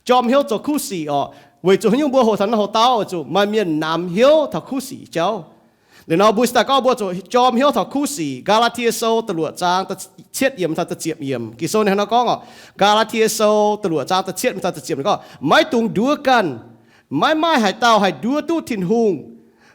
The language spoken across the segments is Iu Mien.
jorm hnyouv zoux kuv sic orqc. Weic zuqc haaix nyungc mbuo hoqc taux naaiv hoc-dauh? Weic zuqc maaih mienh namx hnyouv taux kuv sic jauv. Liuz nor mbuo se daaih gorngv mbuo zuqc jorm hnyouv taux kuv sic. Gaa^laa^tie Sou da'luoqc zaang da'cietv yiemc taux da'ziepc yiemc. Ging-Sou ninh hnangv nor gorngv orqc, Gaa^laa^tie Sou da'luoqc zaang da'cietv taux da'ziepc yiemc gorngv, maiv dungx nduov ganh. Maiv maaih haaix dauh haih nduov duqv Tin-Hungh.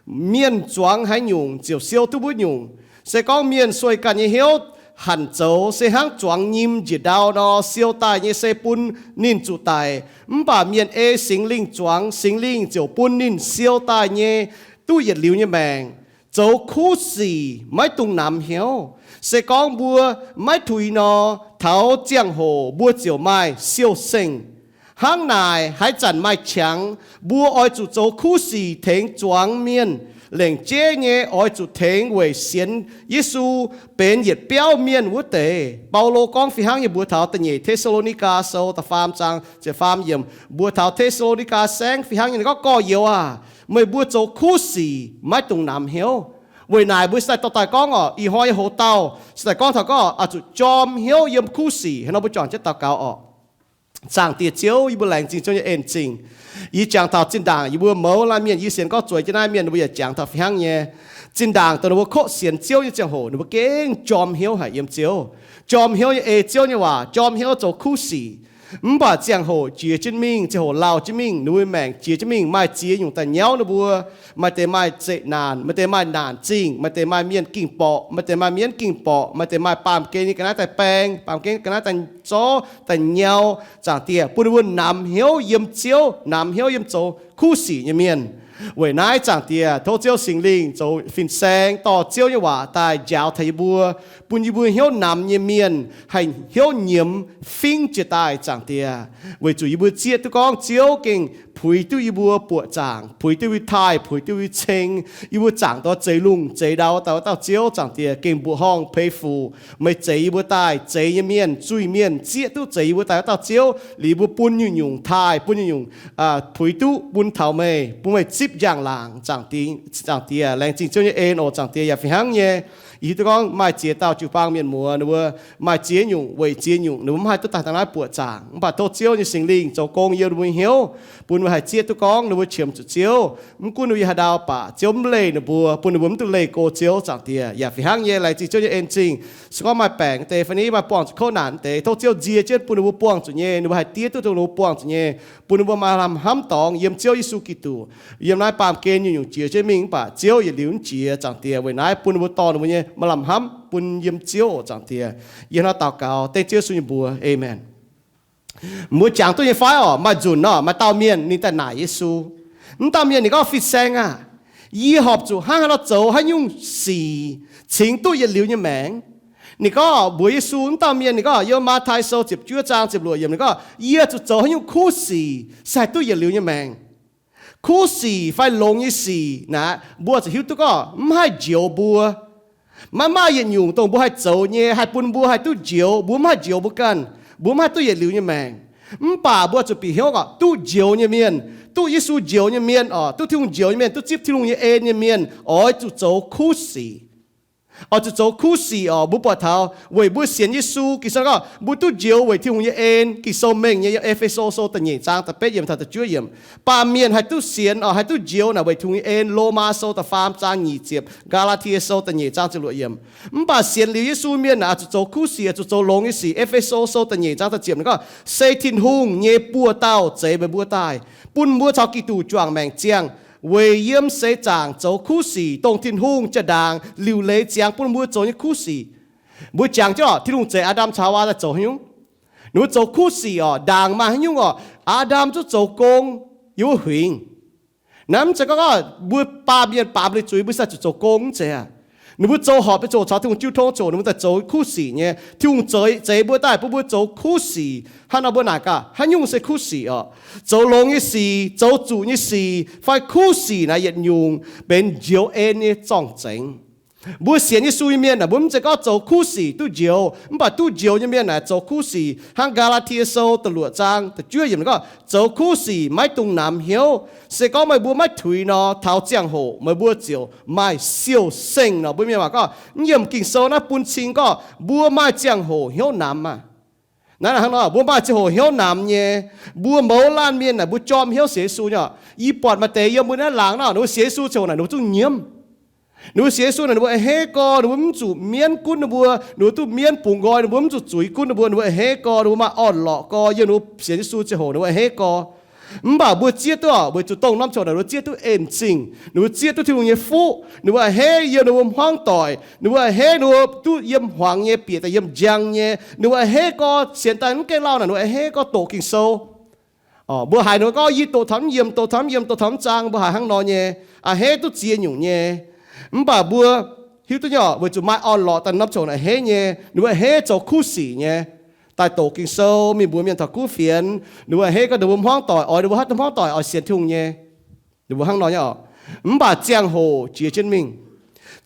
Mienh zuangx haaix nyungc ziouc siou duqv wuov nyungc. Se gorngv mienh sueih ganh nyei hnyouv hanc zoux se hnangv zuangx nyim njiec ndau nor, siou daaih nyei se bun ninh zuqc daic. Mv baac mienh ei Singx Lingh zuangx, Singx Lingh ziouc bun ninh siou daaih nyei duqv yietc liuz nyei maengc. Zoux kuv sic maiv dungx namx hnyouv. Se gorngv mbuo maiv tuix nor, taux ziangh hoc mbuo ziouc maaih siou-sengh. Hnangv naaic, haaix zanc maaih qangx, mbuo oix zuqc zoux kuv sic tengx zuangx mienh. Lengc jeiv nyei oix zuqc tengx weic sienx Yesu benx yietc biauv mienh wuov deix. Baulo gorngv fih hnangv nyei mbuox taux da'nyeic Te^saa^lo^ni^gaa Sou da'faam zaang ziepc faam yiemc, mbuox taux Te^saa^lo^ni^gaa Saengv fih hnangv nyei, ninh gorngv, Gorx-youz aac, meih mbuo zoux kuv sic maiv dungx namx hnyouv. Weic naaic mbuo se daaih dorh daaih gorngv orqc, ih hnoi nyei hoc-dauh se daaih gorngv taux gorngv oix zuqc jorm hnyouv yiem kuv sic. Hnangv nor mbuo juangc jienv daux gaux orqc. Zaangc Diex Ziouv, yie mbuo laengz zingh Ziouv nyei en-zingh. Yie jangx taux zinh ndaangc yie mbuo mouz laanh mienh, yie sienx gorngv zueiz jienv naaiv mienh, mbuo yaac jangx taux fih hnangv nyei. Zinh ndaangc dongh ninh mbuo kotv sienx Ziouv nyei ziangh hoc, ninh mbuo gengh jorm hnyouv haic yiem Ziouv. Jorm hnyouv nyei ei Ziouv nyei waac, jorm hnyouv zoux kuv sic. Mv baac ziangh hoc jiex jienv mingh, ziangh hoc lauh jienv mingh, ninh mbuo maengc jiex jienv mingh, maaih ziex nyungc daaih nyauv ninh mbuo. Maaih deix maaih zeqc naanc, maaih deix maaih naanc zingh, maaih deix maaih mienh ging borqc, maaih deix maaih mienv ging borqc, maaih deix maaih baamh gen nyei ga'naaiv daaih baeng, baamh gen ga'naaiv daaih zorv, daaih nyau. Zaangc Diex, bun ninh mbuo namx hnyouv yiem Ziouv, namx hnyouv yiem zoux kuv sic nyei mienh. Weic naaiv Zaangc Diex, tov Ziouv Singx Lingh zoux fin-saeng dorh Ziouv nyei waac daaih njaaux taux yie mbuo, bun yie mbuo hnyouv namx nyei mienh haih hnyouv nyiemz fingv jiez daaih, Zaangc Diex. Weic zuqc yie mbuo zieqv duqv gorngv Ziouv gengh puix duqv yie mbuo buoqc zaangc, puix duqv yie mbuo taaih, puix duqv yie mbuo ceng. Yie mbuo zaangc dongh zeix lungh zeix ndau dauh dauh Ziouv, Zaangc Diex, gengh mbuoqc horngh peix fuc. Meih zeix yie mbuo daaih zeix nyei mienh, zuiz-mienh zieqv duqv zeix yie mbuo daaih dauh dauh Ziouv. Liuz yie mbuo bun nyungc-nyungc taaih, bun nyungc-nyungc puix duqv bun taux meih, bun meih zipv njang-laangc, Zaangc Diex. Laengz zingh Ziouv nyei en oc, Zaangc Diex. Yaac fih hnangv nyei, yie hiuv duqv gorngv maaih ziex dauh jiu-baang mienh muoz, ninh mbuo maaih ziex nyungc weic ziex nyungc ninh mbuo mv haih duqv daaih dangh naaiv buoqc zaangc. Mv baac tov Ziouv nyei Singx Lingh zoux gong yiem ninh mbuo hnyouv, bun ninh mbuo haih zieqv duqv gorngv ninh mbuo qiemx zuqc Ziouv. Mv gunv ninh mbuo yiem haaix ndau baac, Ziouv mv leih ninh mbuo, bun ninh mbuo mv duqv leih go Ziouv, Zaangc Diex. Yaac fih hnangv nyei, laengz zingh Ziouv nyei en-zingh. Se gorngv maaih baengc deix fai ni maaih buangh zuqc kouv naanc deix, tov Ziouv nzie jienv bun ninh mbuo buangh zuqc nyei, ninh mbuo haih diev duqv dongh ninh mbuo buangh zuqc nyei, bun ninh mbuo maaih lamh hnamv dorngx yiem Ziouv Yesu Giduc. Yiem naaiv baamh gen nyungc-nyungc jiex jienv mingh mv baac Ziouv yietc liuz mv jiex, Zaangc Diex. Weic naaiv bun ninh mbuo dorh ninh mbuo nyei maaih lamh hnamv bun yiem Ziouv oc, Zaangc Diex. Yie hnangv naaiv daux gaux dengv Ziouv Yesu nyei mbuox, aamen. Mbuo jangx duqv nyei fai orqc? Maaih nzunc orqc, maaih dauh mienh ninh daaih naaic Yesu. Mv dauh mienh ninh gorngv, Fin-Saeng aah! Yie horpc zuqc hnangv haaix nor zoux haaix nyungc sic cingx duqv yietc liuz nyei maengc? Ninh gorngv mbuox Yesu, mv dauh mienh ninh gorngv, yiem Matv^tai Sou ziepc juov zaang ziepc luoqc yiemc ninh gorngv, Yie zuqc zoux haaix nyungc kuv sic se haih duqv yietc liuz nyei maengc? Kuv sic fai longx nyei sic naaic, mbuo zuqc hiuv duqv gorngv mv haih njoux mbuo. Maiv maaih yietc nyungc dongh mbuo haih zoux nyei haih bun mbuo haih duqv njoux. Mbuo mv haih njoux mbuo ganh, mbuo mv haih duqv yietc liuz nyei maengc. Mv baac mbuo zuqc bieqc hnyouv orqc, duqv njoux nyei mienh, duqv Yesu njoux nyei mienh orqc, duqv Tin-Hungh njoux nyei mienh, duqv zipv Tin-Hungh nyei en nyei mienh oix zuqc zoux kuv sic. Oix zuqc zoux kuv sic orqc. Mbuo buatc taux weic mbuo sienx Yesu, Ging-Sou gorngv mbuo duqv njoux weic Tin-Hungh nyei en. Ging-Sou mengh nyei yiem E^fe^so Sou da'nyeic zaang da'betv yiemc taux da'juov yiemc. Baamh mienh haih duqv sienx orqc, haih duqv njoux naaic weic Tin-Hungh nyei en. Loma Sou da'faam zaang nyic ziepc, Gaa^laa^tie Sou da'nyeic zaang ziepc luoqc yiemc. Mv baac sienx liuz Yesu mienh naaic oix zuqc zoux kuv sic, oix zuqc zoux longx nyei sic. E^fe^so Sou da'nyeic zaang da'ziepc yiemc gorngv, Se Tin-Hungh nyei buoz-dauh zeix meih mbuo daaih, bun mbuo caux Giduc juangc maengc ziangh, weic yiem seix zaangc zoux kuv sic dongh Tin-Hungh jaa-ndaangc liuc leiz ziangx bun mbuo zoux nyei kuv sic. Mbuo jangx jienv orqc, Tin-Hungh zeix Aa^ndam caux Haawaa daaih zoux haaix nyungc? Ninh mbuo zoux kuv sic orqc. Ndaangc maaih haaix nyungc orqc, Aa^ndam zuqc zoux gong yiem wuov huingx. Naaiv mv zeiz gorngv mbuo baamh mienh baamz liuz zuiz mbuo sai zuqc zoux gong mv zeiz aac. Ninh mbuo zoux horpc nyei ziangh hoc caux Tin-Hungh jiu tong ziangh hoc ninh mbuo daaih zoux kuv sic nyei. Tin-Hungh zeix, zeix mbuo daaih bun mbuo zoux kuv sic. Hnangv nor mbuo naaic gaax, haaix nyungc se kuv sic orqc? Zoux longx nyei sic, zoux zuqc nyei sic fai kuv sic naaic yietc nyungc benx njoux en nyei zorng-zengx. Mbuo sienx Yesu nyei mienh aah, mbuo mv zeiz gorngv zoux kuv sic duqv njoux. Mv baac duqv njoux nyei mienh naaic zoux kuv sic. Hnangv Gaa^laa^tie Sou da'luoqc zaang da'juov yiemc gorngv, zoux kuv sic maiv dungx namx hnyouv. Se gorngv meih mbuo maiv tuix nor, taux ziangh hoc meih mbuo ziouc maaih siou-sengh nor. Mbuo mienh waac gorngv, mv yiemc Ging-Sou naaiv bun cing gorngv mbuo maaih ziangh hoc hnyouv namx maah. Naaiv hnangv nor, mbuo maaih ziangh hoc hnyouv namx nyei. Mbuo mouz laanh mienh naaic, mbuo jorm hnyouv sienx Yesu nyei. Yie buatc maaih deix yiem mbuo naaiv laangz nor, ninh mbuo sienx Yesu ziangh hoc naaic, ninh mbuo zungv nyiemv. Ninh mbuo sienx Yesu naaic, ninh mbuo a'hneiv gorx, ninh mbuo mv zuqc mienv gunv ninh mbuo, ninh mbuo duqv mienv bungx nqoi, ninh mbuo mv zuqc zuiz gunv ninh mbuo, ninh mbuo a'hneiv gorx, ninh mbuo maaih orn-lorqc gorx. Yiem ninh mbuo sienx Yesu ziangh hoc ninh mbuo a'hneiv gorx. Mv baac mbuo zieqv duqv oc, weic zuqc dongh norm ziangh hoc naaic ninh mbuo zieqv duqv en-zingh, ninh mbuo zieqv duqv Tin-Hungh nyei fuqv, ninh mbuo a'hneiv yiem ninh mbuo hmuangv doic, ninh mbuo a'hneiv ninh mbuo duqv yiem hmuangx nyei, bieqc daaih yiem njang nyei, ninh mbuo a'hneiv gorx sienx daaih mv gaengh lauh naaic, ninh mbuo a'hneiv gorx doqc Ging-Sou. Mbuo haiz ninh mbuo gorngv, yie doqc taux mv yiem, doqc taux mv yiem, doqc taux mv zaang, mbuo haiz hnangv nor nyei, a'hneiv duqv ziex nyungc nyei. Mv baac mbuo hiuv duqv nyei, weic zuqc maaih orn-lorqc daaih norm ziangh hoc a'hneiv nyei, ninh mbuo a'hneiv zoux kuv sic nyei, daaih doqc Ging-Sou, mingh mbuox mienh taux kuv fienx, ninh mbuo a'hneiv gorx ninh mbuo hmuangv doic oix, ninh mbuo haaix dauh hmuangv doic oix sienx Tin-Hungh nyei. Ninh mbuo hnangv nor nyei oc. Mv baac ziangh hoc jiex jienv mingh.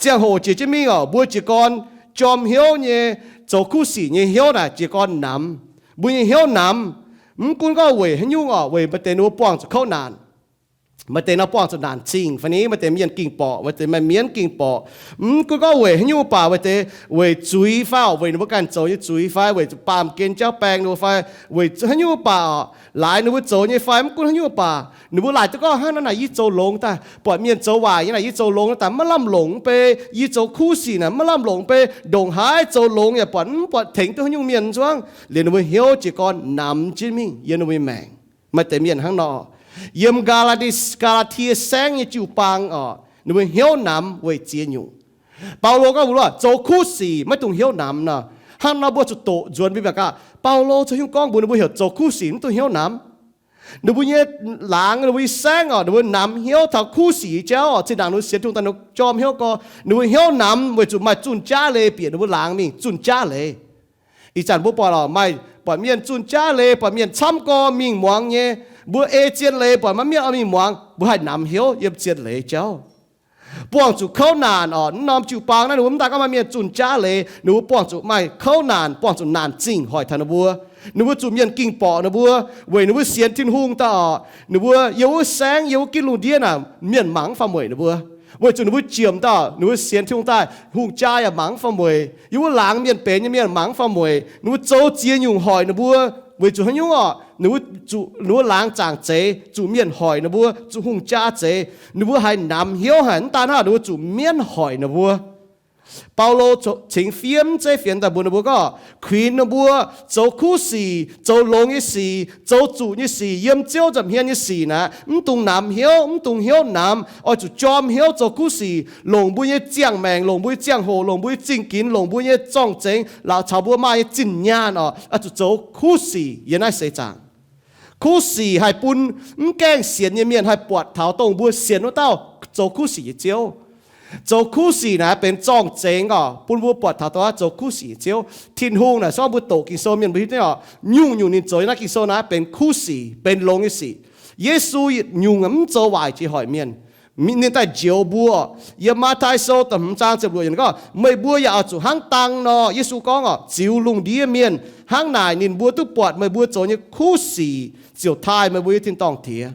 Ziangh hoc jiex jienv mingh oc, mbuo jiez gorn jorm hnyouv nyei, zoux kuv sic nyei hnyouv naaic jiez gorn namx. Mbuo nyei hnyouv namx, mv gunv gorngv weic haaix nyungc oc, weic maaih deix ninh mbuo buangh zuqc kouv naanc, maaih deix nor buangh zuqc naanc zingh fai ni, maaih deix mienh ging borqc, maaih deix maaih mienv ging borqc. Mv gunv gorngv weic haaix nyungc baac, maaih deix weic zuiz fai oc, weic ninh mbuo ganh zoux nyei zuiz fai weic zuqc baamh gen jauv baeng ninh mbuo fai weic haaix nyungc baac oc, laaix ninh mbuo zoux nyei fai mv gunv haaix nyungc baac, ninh mbuo laaic duqv gorngv, hnangv naaiv naaic yie zoux longx daaih, buatc mienh zoux waaic nyei naaic yie zoux longx daaih maiv lamh longc mv bei, yie zoux kuv sic naaic maiv lamh longc mv bei, ndongc haaix zoux longx yaac buatc mv buatc tengx duqv haaix nyungc mienh nzuangv, liuz ninh mbuo hnyouv jiez gorn namx jienv mingh yiem ninh mbuo nyei maengc. Maaih deix mienh hnangv nor. Yiem Gaa^laa^tie, Gaa^laa^tie Saengv nyei jiu-baang oc, ninh mbuo hnyouv namx weic ziex nyungc. Baulo gorngv mbuox mbuo, zoux kuv sic maiv dungx hnyouv namx nor. Hnangv nor mbuo zuqc doqc nzuonx mbuo mangc gaax, Baulo zoux haaix nyungc gorngv mbuox ninh mbuo heuc zoux kuv sic mv dungx hnyouv namx. Ninh mbuo nyei laangz, ninh mbuo nyei saengv oc, ninh mbuo namx hnyouv taux kuv sic nyei jauv oc. Zinh ndaangc ninh mbuo sienx Tin-Hungh daaih ninh mbuo jorm hnyouv gorx, ninh mbuo hnyouv namx weic zuqc maaih zunh jaav leiz bieqc ninh mbuo laangz mingh zunh jaav leiz. Ih zanc mbuo buatc oc, maaih buatc mienh zunh jaav leiz, buatc mienh camv gorx mingh muangx nyei. Mbuo ei zien leiz buatc maaih mienh oix mingh muangx, mbuo haih namx hnyouv yiem zien leiz jauv. Buangh zuqc kouv naanc oc, naaiv norm jiu-baang naaiv ninh mbuo mv daaih gorngv maaih mienh zunh jaav leiz, ninh mbuo buangh zuqc maaih kouv naanc, buangh zuqc naanc zingh hoic taux ninh mbuo. Ninh mbuo zuqc mienh ging borqc ninh mbuo, weic ninh mbuo sienx Tin-Hungh daaih oc. Ninh mbuo yiem wuov saengv, yiem wuov ginv lungh ndiev naaic, mienh mangc mv faaux mueic ninh mbuo. Weic zuqc ninh mbuo jiemc daaih, ninh mbuo sienx Tin-Hungh daaih, hungh jaa yaac mangc mv faaux mueic. Yiem wuov laangz mienh benx nyei mienh mangc mv faaux mueic. Ninh mbuo zoux ziex nyungc hoic ninh mbuo. Weic zuqc haaix nyungc oc? Ninh mbuo zuqc, ninh mbuo laangz zaangc zeix, zuqc mienh hoic ninh mbuo, zuqc hungh jaa zeix. Ninh mbuo haiz namx hnyouv haic, mv daan hnangv, ninh mbuo zuqc mienv hoic ninh mbuo. Baulo cingx fiev mv zeiv fienx daaih mbuox ninh mbuo gorngv, kuinx ninh mbuo zoux kuv sic, zoux longx nyei sic, zoux zuqc nyei sic, yiem Ziouv nza'hmien nyei sic naaic, mv dungx namx hnyouv, mv dungx hnyouv namx, oix zuqc jorm hnyouv zoux kuv sic, longc mbuo nyei ziangh maengc, longc mbuo nyei ziangh hoc, longc mbuo nyei zingh ginx, longc mbuo nyei zorng-zengx, laaix caux mbuo maaih nyei zinh nyaanh oc, oix zuqc zoux kuv sic yiem naaiv seix zaangc. Kuv sic haih bun mv gaengh sienx nyei mienh haih buatc taux dongh mbuo sienx wuov dauh zoux kuv sic nyei Ziouv. Zoux kuv sic naaic benx zorng-zengx oc, bun mbuo buatc taux dongh zoux kuv sic nyei Ziouv. Tin-Hungh naaic, se gorngv mbuo doqc Ging-Sou mienh mbuo hiuv duqv oc, nyungc-nyungc ninh zoux nyei naaiv Ging-Sou naaiv benx kuv sic, benx longx nyei sic. Yesu yietc nyungc mv zoux waaic jiex hoic mienh. Ninh daaih njoux mbuo. Yiem Matv^tai Sou da'hmz zaang ziepc luoqc yiemc gorngv, meih mbuo yaac oix zuqc hnangv dang nor, Yesu gorngv oc, ziux lungh ndiev mienh. Hnangv naaic ninh mbuo duqv buatc meih mbuo zoux nyei kuv sic ziouc taaih meih mbuo nyei tin-dorngh Diex.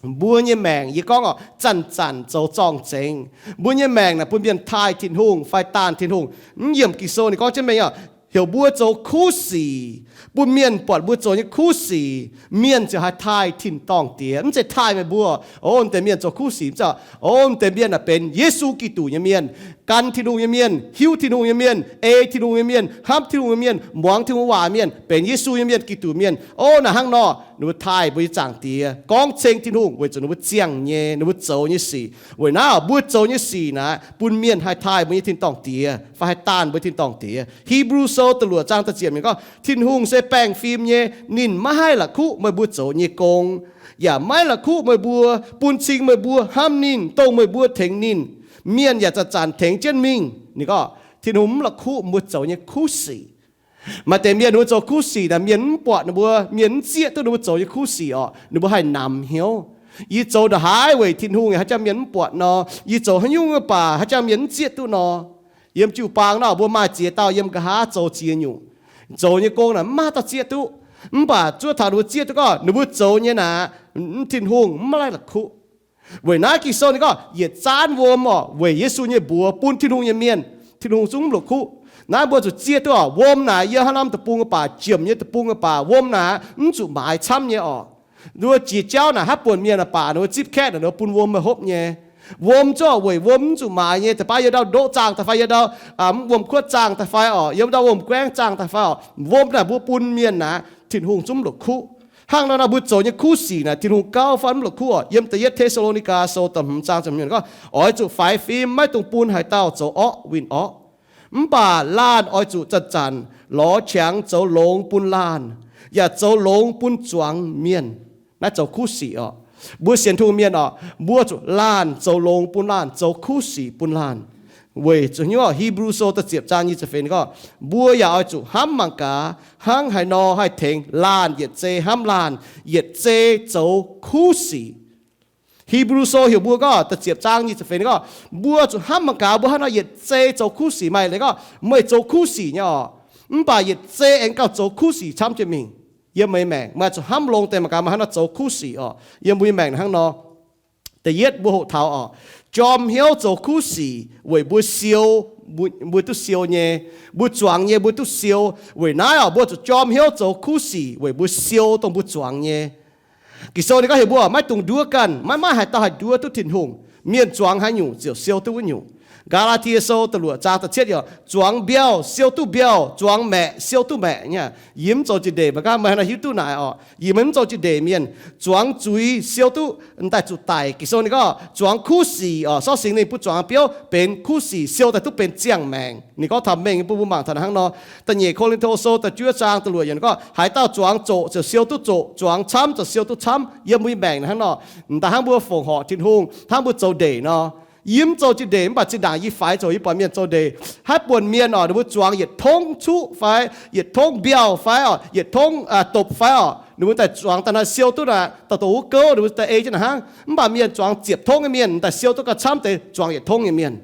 Mbuo nyei maengc, yie gorngv oc, zanc-zanc zoux zorng-zengx. Mbuo nyei maengc naaic bun mienh taaih Tin-Hungh fai daanh Tin-Hungh. Mv yiemc Ging-Sou ninh gorngv jienv mengh oc, heuc mbuo zoux kuv sic, bun mienh buatc mbuo zoux nyei kuv sic, mienh ziouc haih taaih tin-dorngh Diex. Mv zeiz taaih meih mbuo, o, deix mienh zoux kuv sic, mv zeiz, o, deix mienh aah, benx Yesu Giduc nyei mienh, gan Tin-Hungh nyei mienh, hiuv Tin-Hungh nyei mienh, ei Tin-Hungh nyei mienh, hnamv Tin-Hungh nyei mienh, muangx Tin-Hungh waac mienh, benx Yesu nyei mienh, Giduc mienh. O, naaic hnangv nor ninh mbuo taaih mbuo nyei Zaangc Diex, gorngv ceng Tin-Hungh weic zuqc ninh mbuo ziangh nyei, ninh mbuo zoux nyei sic. Weic naaiv mbuo zoux nyei sic naaic bun mienh haih taaih mbuo nyei tin-dorngh Diex fai haih daanh mbuo tin-dorngh Diex. Hipv^lu Sou da'luoqc zaang da'ziepc yiemc gorngv, Tin-Hungh se baengh fim nyei, ninh maiv haih la'kuqv meih mbuo zoux nyei gong, yaac maiv la'kuqv meih mbuo, bun cing meih mbuo hnamv ninh dongh meih mbuo tengx ninh. Mienh yaac zanc-zanc tengx jienv mingh. Ninh gorngv Tin-Hungh mv la'kuqv mbuo zoux nyei kuv sic. Maaih deix mienh ninh mbuo zoux kuv sic naaic, mienh mv buatc ninh mbuo, mienh mv zieqv duqv ninh mbuo zoux nyei kuv sic orqc, ninh mbuo haih namx hnyouv. Yie zoux ndongc haaix weic Tin-Hungh yaac haaix jangx mienh mv buatc nor, yie zoux haaix nyungc baac haaix jangx mienh mv zieqv duqv nor. Yiem jiu-baang nor mbuo maaih ziex dauh yiem nqa'haav zoux ziex nyungc, zoux nyei gong naaic mv maaih dauh zieqv duqv. Mv baac zuov taux ninh mbuo zieqv duqv gorngv ninh mbuo zoux nyei naaic, Tin-Hungh mv maaih la'kuqv. Weic naaiv Ging-Sou ninh gorngv yietc zaanv wuom orqc, weic Yesu nyei mbuox bun Tin-Hungh nyei mienh, Tin-Hungh zungv mv la'kuqv. Naaiv mbuo zuqc zieqv duqv oc. Wuom naaic yiem haaix norm deic-bung nyei baac, jiemc nyei deic-bung nyei baac, wuom naaic mv zuqc maaiz camv nyei oc. Ninh mbuo jiex jauv naaic, haaix buonc mienh baac ninh mbuo zipv kaeqv naaic, ninh mbuo bun wuom hopv nyei. Wuom zuqc weic wuom mv zuqc maaiz nyei. Da'faanh yiem ndau ndoqv zaangh daaih fai, yiem ndau wuom-kuotv zaangh daaih fai oc, yiem ndau wuom-guaengv zaangh daaih fai oc, wuom naaic mbuo bun mienh naaic, Tin-Hungh zungv mv la'kuqv. Hnangv nor naaic, mbuo zoux nyei kuv sic naaic, Tin-Hungh gauh fai mv la'kuqv oc. Yiem da'yietv Te^saa^lo^ni^gaa Sou da'hmz zaang ziepc hmz gorngv, Oix zuqc faix fim, maiv dungx bun haaix dauh zoux orqv winh orqv. Mv baac laanh oix zuqc zanc-zanc lorz qangx zoux longx bun laanh, yaac zoux longx bun zuangx mienh. Naaiv zoux kuv sic oc. Mbuo sienx Tin-Hungh mienh oc, mbuo zuqc laanh zoux longx bun laanh, zoux kuv sic bun laanh. Weic zuqc hnyouv Hipv^lu Sou da'ziepc zaang nyic ziepc feix gorngv, mbuo yaac oix zuqc hnamv mangc gaax, hnangv haaix nor haih tengx laanh yietc zei hnamv laanh, yietc zei zoux kuv sic. Hipv^lu Sou heuc mbuo gorngv, da'ziepc zaang nyic ziepc feix gorngv, mbuo zuqc hnamv mangc gaax mbuo hnangv nor yietc zei zoux kuv sic. Maaih leiz gorngv meih zoux kuv sic nyei oc, mv baac yietc zei aengx gauh zoux kuv sic camv jiex mingh. Yiem meih maengc meih zuqc hnamv longx deix mangc gaax meih hnangv nor zoux kuv sic oc. Yiem mbuo nyei maengc hnangv nor. Da'yietv mbuo hoqc taux oc, jorm hnyouv zoux kuv sic weic mbuo siou, mbuo duqv siou nyei. Mbuo zuangx nyei mbuo duqv siou. Weic naaiv oc, mbuo zuqc jorm hnyouv zoux kuv sic weic mbuo siou dongh mbuo zuangx nyei. Ging-Sou ninh gorngv heuc mbuo maiv dungx nduov ganh, maiv maaih haaix dauh haih nduov duqv Tin-Hungh. Mienh zuangx haaix nyungc ziouc siou duqv wuov nyungc. Gaa^laa^tie Sou da'luoqc zaang da'cietv yiemc, zuangx mbiauh siou duqv mbiauh, zuangx maeqc siou duqv maeqc nyei. Yie mv zoux jiex ndeic, mangc gaax meih hnangv naaiv hiuv duqv naaic oc. Yie maiv zoux jiex ndeic mienh. Zuangx zuiz siou duqv daaih zuqc daic. Ging-Sou ninh gorngv zuangx kuv sic oc, sortv Singx Lingh bun zuangx biouv benx kuv sic, siou daaih duqv benx ziangh maengc. Ninh gorngv taux mengh bun mbuo mangc taux hnangv nor. Da'nyeic Ko^lin^to Sou da'juov zaang da'luoqc yiemc gorngv, haaix dauh zuangx zoqc ziouc siou duqv zoqc, zuangx camv ziouc siou duqv camv. Yiem mbuo nyei maengc hnangv nor. M'daaih hnangv mbuo fongc horc Tin-Hungh, hnangv mbuo zoux ndeic nor. Yie mv zoux jiex ndeic mv baac zinh ndaangc yie faix zoux yie buatc mienh zoux ndeic. Haaix buonc mienh oc, ninh mbuo zuangx yietc tongv cuqv fai, yietc tongv mbiauh fai oc, yietc tongv dopc fai oc, ninh mbuo daaih zuangx daaih naaiv siou duqv naaic, dauh doqc wuov gouv ninh mbuo daaih ei jienv naaic hnangv. Mv baac mienh zuangx ziepc tongv nyei mienh daaih siou duqv gauh camv deix zuangx yietc tongv nyei mienh.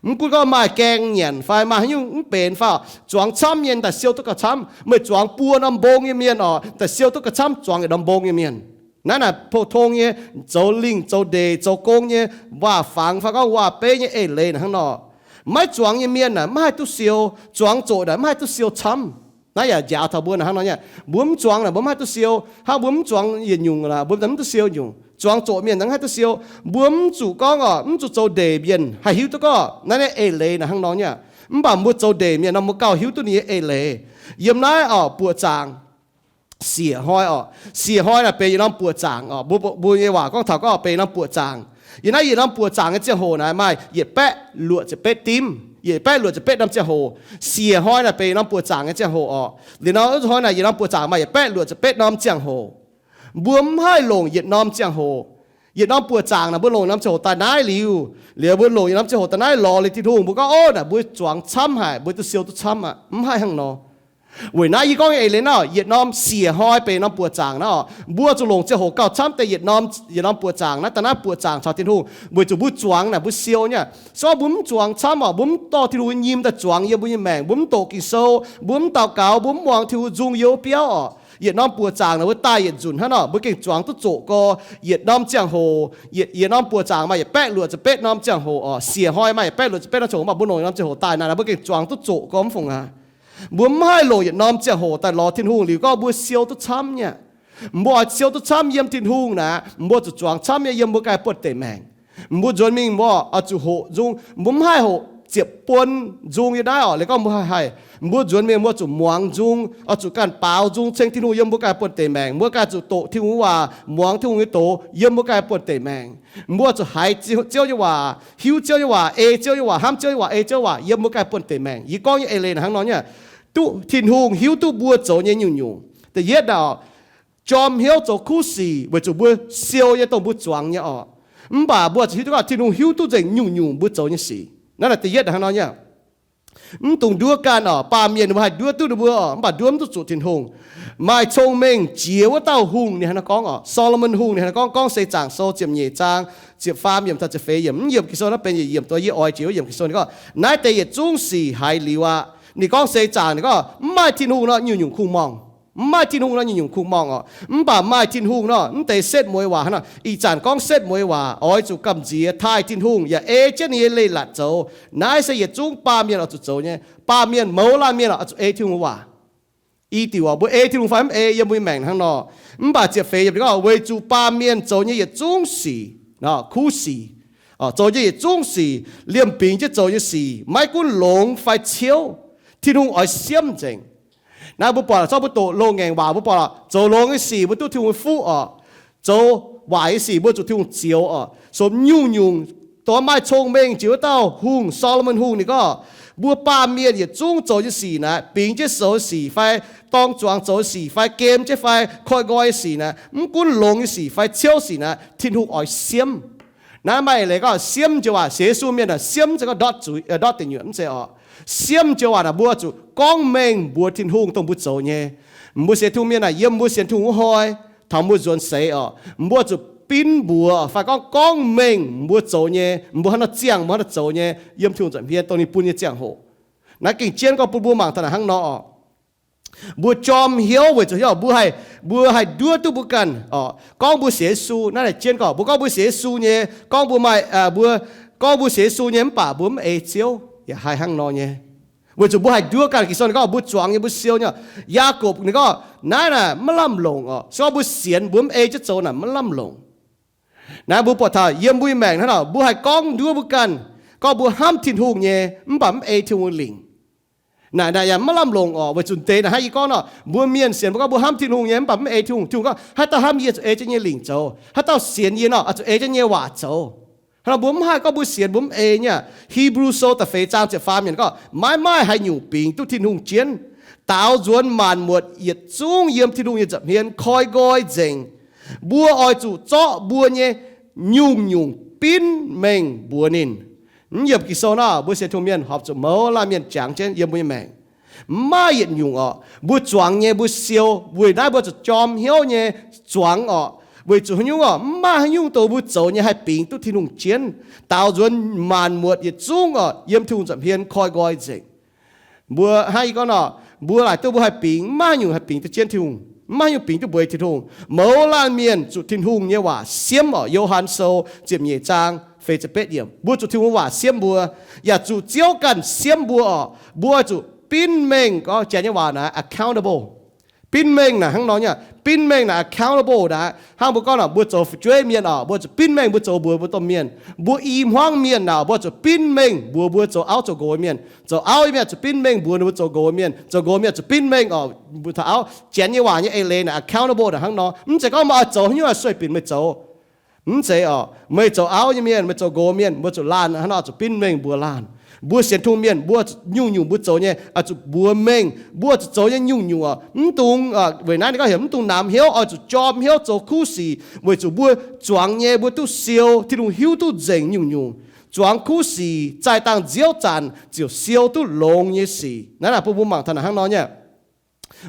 Mv gunv gorngv maaih gaeng nyanc fai maaih haaix nyungc mv benx fai oc, zuangx camv nyei daaih siou duqv gauh camv. Meih zuangx buo norm mbong nyei mienh oc, daaih siou duqv gauh camv zuangx yietc norm mbong nyei mienh. Naaiv naaic pou-tong nyei, zoux lingh zoux ndeic zoux gong nyei, waac-fangx fai gorngv waac-beiv nyei eix leiz naaic hnangv nor. Maiv zuangx nyei mienh naaic maiv haih duqv siou, zuangx zoqc naaic maiv haih duqv siou camv. Naaiv yaac njaaux taux mbuo naaic hnangv nor nyei. Mbuo mv zuangx naaic mbuo mv haih duqv siou. Hnangv mbuo mv zuangx yietc nyungc naaic mbuo mv duqv siou nyungc. Zuangx zoqc mienh mv haih duqv siou. Mbuo mv zuqc gorngv oc, mv zuqc zoux ndeic mienh haih hiuv duqv gorngv naaiv nyei eix leiz naaic hnangv nor nyei. Mv baac mbuo zoux ndeic mienh nor mbuo gauh hiuv duqv ninh nyei eix leiz. Yiem naaiv oc, buoqc zaangc, siec hnoi oc. Siec hnoi naaic benx yietc norm buoqc zaangc oc. Mbuo nyei waac gorngv taux gorngv benx yietc norm buoqc zaangc. Yiem naaiv yietc norm buoqc zaangc nyei ziangh hoc naaic maaih yietc baeqv luoqc ziepc betv dimv, yietc baeqv luoqc ziepc betv norm ziangh hoc. Siec hnoi naaic benx yietc norm buoqc zaangc nyei ziangh hoc oc. Liuz nor hnoi naaic yietc norm buoqc zaangc maaih yietc baeqv luoqc ziepc betv norm ziangh hoc. Mbuo mv haih longc yietc norm ziangh hoc. Yietc norm buoqc zaangc naaic mbuo longc yietc norm ziangh hoc daaih naaiv liuz, liuz mbuo longc yietc norm ziangh hoc daaih naaiv lorz liuz Tin-Hungh, mbuo gorngv, Ov, naaic mbuo zuangx camv haic, mbuo duqv siou duqv camv aqv. Mv haih hnangv nor. Weic naaiv yie gorngv nyei eix leiz nor, yietc norm siec hnoi benx norm buoqc zaangc naaiv oc, mbuo zuqc longc ziangh hoc gauh camv deix yietc norm, yietc norm buoqc zaangc naaiv daaih naaiv buoqc zaangc caux Tin-Hungh, weic zuqc mbuo zuangx naaic mbuo siou nyei. Se gorngv mbuo mv zuangx camv oc, mbuo mv dorh Tin-Hungh nyei nyim daaih zuangx yiem mbuo nyei maengc, mbuo mv doqc Ging-Sou, mbuo mv daux gaux, mbuo mv muangx Tin-Hungh nzung youv biauv oc, yietc norm buoqc zaangc naaic mbuo daaih yietc nzunc hnangv nor, mbuo gengh zuangx duqv zoqc gorx. Yietc norm ziangh hoc, yietc, yietc norm buoqc zaangc maaih yietc baeqv luoqc ziepc betv norm ziangh hoc oc, siec hnoi maaih yietc baeqv luoqc ziepc betv norm ziangh hoc, mv baac mbuo longc yietc norm ziangh hoc daaih naaic, mbuo gengh zuangx duqv zoqc gorx mv fungc aqv. Mbuo mv haih longc yietc norm ziangh hoc daaih lorz Tin-Hungh liuz gorngv mbuo siou duqv camv nyei. Mbuo oix siou duqv camv yiem Tin-Hungh naaic, mbuo zuqc zuangx camv nyei yiem mbuo ganh buonv-deic maengc. Mbuo nzuonx mingh mbuo oix zuqc hoqc nzung, mbuo mv haih hoqc ziepc buon nzung yiem naaiv oc. Liuz gorngv mbuo haih, mbuo nzuonx mingh mbuo zuqc muangx nzung, oix zuqc ganh baaux nzung ceng Tin-Hungh yiem mbuo ganh buonv-deic maengc. Mbuo ganh zuqc doqc Tin-Hungh waac, muangx Tin-Hungh nyei doz yiem mbuo ganh buonv-deic maengc. Mbuo zuqc haiz Ziouv nyei waac, hiuv Ziouv nyei waac, ei Ziouv nyei waac, hnamv Ziouv nyei waac, ei Ziouv waac yiem mbuo ganh buonv-deic maengc. Yie gorngv nyei eix leiz naaic hnangv nor nyei. Duqv Tin-Hungh hiuv duqv mbuo zoux nyei nyungc-nyungc. Da'yietv naaic, jorm hnyouv zoux kuv sic weic zuqc mbuo siou nyei dongh mbuo zuangx nyei oc. Mv baac mbuo zuqc hiuv duqv gorngv Tin-Hungh hiuv duqv nzengc nyungc-nyungc mbuo zoux nyei sic. Naaiv naaic da'yietv hnangv nor nyei. Mv dungx nduov ganh oc. Baamh mienh ninh mbuo haih nduov duqv ninh mbuo oc, mv baac nduov mv duqv zuqc Tin-Hungh. Maaih cong-mengh jiex wuov dauh hungh ninh haaix nor gorngv oc. Solomon Hungh ninh haaix nor gorngv, gorngv Seix Zaangc Sou ziepc nyeic zaang ziepc faam yiemc taux ziepc feix yiemc. Mv yiemc Ging-Sou naaiv benx yietc yiemc dongh yie oix jiex wuov yiemc Ging-Sou. Ninh gorngv, naaiv deix yietc zungv sic haiz liuz aqv. Ninh gorngv seix zaangc, ninh gorngv mv maaih Tin-Hungh nor nyungc-nyungc kungx-morngh. Mv maaih Tin-Hungh nor nyungc-nyungc kungx morngh orqc. Mv baac maaih Tin-Hungh nor, mv deix setv mueiz waac hnangv nor. Ih zanc gorngv setv mueiz waac oix zuqc gamh nziex taaih Tin-Hungh yaac ei jienv ninh nyei leiz-latc zoux. Naaiv se yietc zungv baamh mienh oix zuqc zoux nyei. Baamh mienh mouz laanh mienh oix zuqc ei Tin-Hungh waac. I diuc orqc, mbuo ei Tin-Hungh fai mv ei, yiem mbuo nyei maengc hnangv nor. Mv baac ziepc feix yiemc gorngv, weic zuqc baamh mienh zoux nyei yietc zungv sic, kuv sic, zoux nyei yietc zungv sic, liemh bingx jienv zoux nyei sic, maiv gunv longx fai ciouv, Tin-Hungh oix siemv nzengc. Naaiv mbuo buatc zorqv mbuo doqc loz-ngaengc waac mbuo buatc, zoux longx nyei sic mbuo duqv Tin-Hungh nyei fuqv orqc. Zoux waaic nyei sic mbuo zuqc Tin-Hungh zioux orqc. Sou nyungc-nyungc dongh maaih cong-mengh jiex wuov dauh hungh, Saa^lo^morn Hungh ninh gorngv, mbuo baamh mienh yietc zungv zoux nyei sic naaic, bingx jienv zoux nyei sic fai dorng zuangx zoux nyei sic fai gem jienv fai koi nqoi nyei sic naaic, mv gunv longx nyei sic fai ciouv sic naaic, Tin-Hungh oix siemv. Naaiv maaih eix leiz gorngv siemv joux waac, sienx Yesu mienh aah, siemv mv zeiz gorngv ndortv zuiz, ndortv deic nyuoqc, mv zeiz orqc. Siemv joux waac naaic mbuo zuqc gorngv mengh mbuox Tin-Hungh dongh mbuo zoux nyei. Mbuo sienx Tin-Hungh mienh naaic, yiem mbuo sienx Tin-Hungh wuov hnoi, taux mbuo nzuonx seix orqc, mbuo zuqc binv mbuox fai gorngv gorngv mengh mbuo zoux nyei, mbuo haaix nor ziangh, mbuo haaix nor zoux nyei yiem Tin-Hungh nza'hmien dongh ninh bun nyei ziangh hoc. Naaiv gengh jienv gorngv bun mbuo mangc taux naaic hnangv nor orqc. Mbuo jorm hnyouv weic zuqc hnyouv mbuo haih, mbuo haih nduov duqv mbuo ganh orqc. Gorngv mbuo sienx Yesu naaiv naaic jienv gorngv mbuo gorngv mbuo sienx Yesu nyei, gorngv mbuo maaih, mbuo gorngv mbuo sienx Yesu nyei mv baac mbuo mv ei Ziouv yaac haih hnangv nor nyei. Weic zuqc mbuo haih nduov ganh. Ging-Sou ninh gorngv mbuo zuangx nyei, mbuo siou nyei. Yaagorpc ninh gorngv naaiv naaic maiv lamh longc orqc. Se gorngv mbuo sienx mbuo mv ei jienv zoux naaic maiv lamh longc. Naaiv mbuo buatc taux yiem mbuo nyei maengc hnangv nor, mbuo haih gorngv nduov mbuo ganh gorngv mbuo hnamv Tin-Hungh nyei mv baac mv ei Tin-Hungh lingc. Naaic naaic yaac maiv lamh longc orqc. Weic zuqc deix naaic hnangv yie gorngv nor, mbuo mienh sienx mbuo gorngv mbuo hnamv Tin-Hungh nyei mv baac mv ei Tin-Hungh. Tin-Hungh gorngv haaix dauh hnamv yie zuqc ei jienv nyei lingc zoux. Haaix dauh sienx yie nor oix zuqc ei jienv nyei waac zoux. Hnangv nor mbuo mv haih gorngv mbuo sienx mbuo mv ei nyei aqv. Hipv^lu Sou da'feix zaang ziepc faam yiemc gorngv, maiv maaih haaix nyungc bingx duqv Tin-Hungh jienv. Daaux nzuonx maanc muotc yietc zungv yiem Tin-Hungh nyei nza'hmien koi nqoi nzengc. Mbuo oix zuqc zorqv mbuo nyei nyungc-nyungc binv mengh mbuox ninh. Mv yiemc Ging-Sou nor, mbuo sienx Tin-Hungh mienh horpc zuqc mouz laanh mienh jangx jienv yiem mbuo nyei maengc. Mv maaih yietc nyungc orqc, mbuo zuangx nyei mbuo siou. Weic naaiv mbuo zuqc jorm hnyouv nyei zuangx orqc. Weic zuqc haaix nyungc orqc? Mv maaih haaix nyungc dongh mbuo zoux nyei haih bingx duqv Tin-Hungh jienv. Daaux nzuonx maanc muotc yietc zungv orqc, yiem Tin-Hungh nza'hmien koi nqoi nzengc. Mbuo hnangv yie gorngv nor, mbuo laaic duqv mbuo haih bingx, mv maaih haaix nyungc haih bingx duqv jienv Tin-Hungh, mv maaih haaix nyungc bingx duqv mbuox Tin-Hungh. Mouz laanh mienh zuqc Tin-Hungh nyei waac siemv orqc. Yo^han Sou ziepc nyeic zaang feix ziepc betv yiemc, mbuo zuqc Tin-Hungh waac siemv mbuo, yaac zuqc Ziouv ganh siemv mbuo orqc. Mbuo zuqc binv mengh, gorngv Janx nyei waac naaic accountable. Binv mengh naaic hnangv nor nyei. Binv mengh naaic accountable naaic hnangv mbuo gorngv naaic, mbuo zoux fu'jueiv mienh orqc, mbuo zuqc binv mengh mbuo zoux mbuox mbuo domh mienh. Mbuo i hmuangv mienh naaic, mbuo zuqc binv mengh mbuox mbuo zoux auv zoux nqox mienh. Zoux auv nyei mienh zuqc binv mengh mbuox ninh mbuo zoux nqox mienh. Zoux nqox mienh zuqc binv mengh orqc, mbuo taux auv. Janx nyei waac nyei eix leiz naaic accountable naaic hnangv nor. Mv zeiz gorngv meih oix zoux haaix nyungc sueih binc meih zoux. Mv zeiz orqc. Meih zoux auv nyei mienh, meih zoux nqox mienh, mbuo zuqc laanh hnangv nor zuqc binv mengh mbuox laanh. Mbuo sienx Tin-Hungh mienh, mbuo nyungc-nyungc mbuo zoux nyei oix zuqc mbuox mengh. Mbuo zuqc zoux nyei nyungc-nyungc orqc, mv dungx, weic naaiv ninh gorngv heuc mv dungx namx hnyouv, oix zuqc jorm hnyouv zoux kuv sic, weic zuqc mbuo zuangx nyei mbuo duqv siou. Tin-Hungh hiuv duqv nzengc nyungc-nyungc. Zuangx kuv sic zaih dangh nziouv zanc ziouc siou duqv longx nyei sic. Naaiv naaic bun mbuo mangc taux naaic hnangv nor nyei.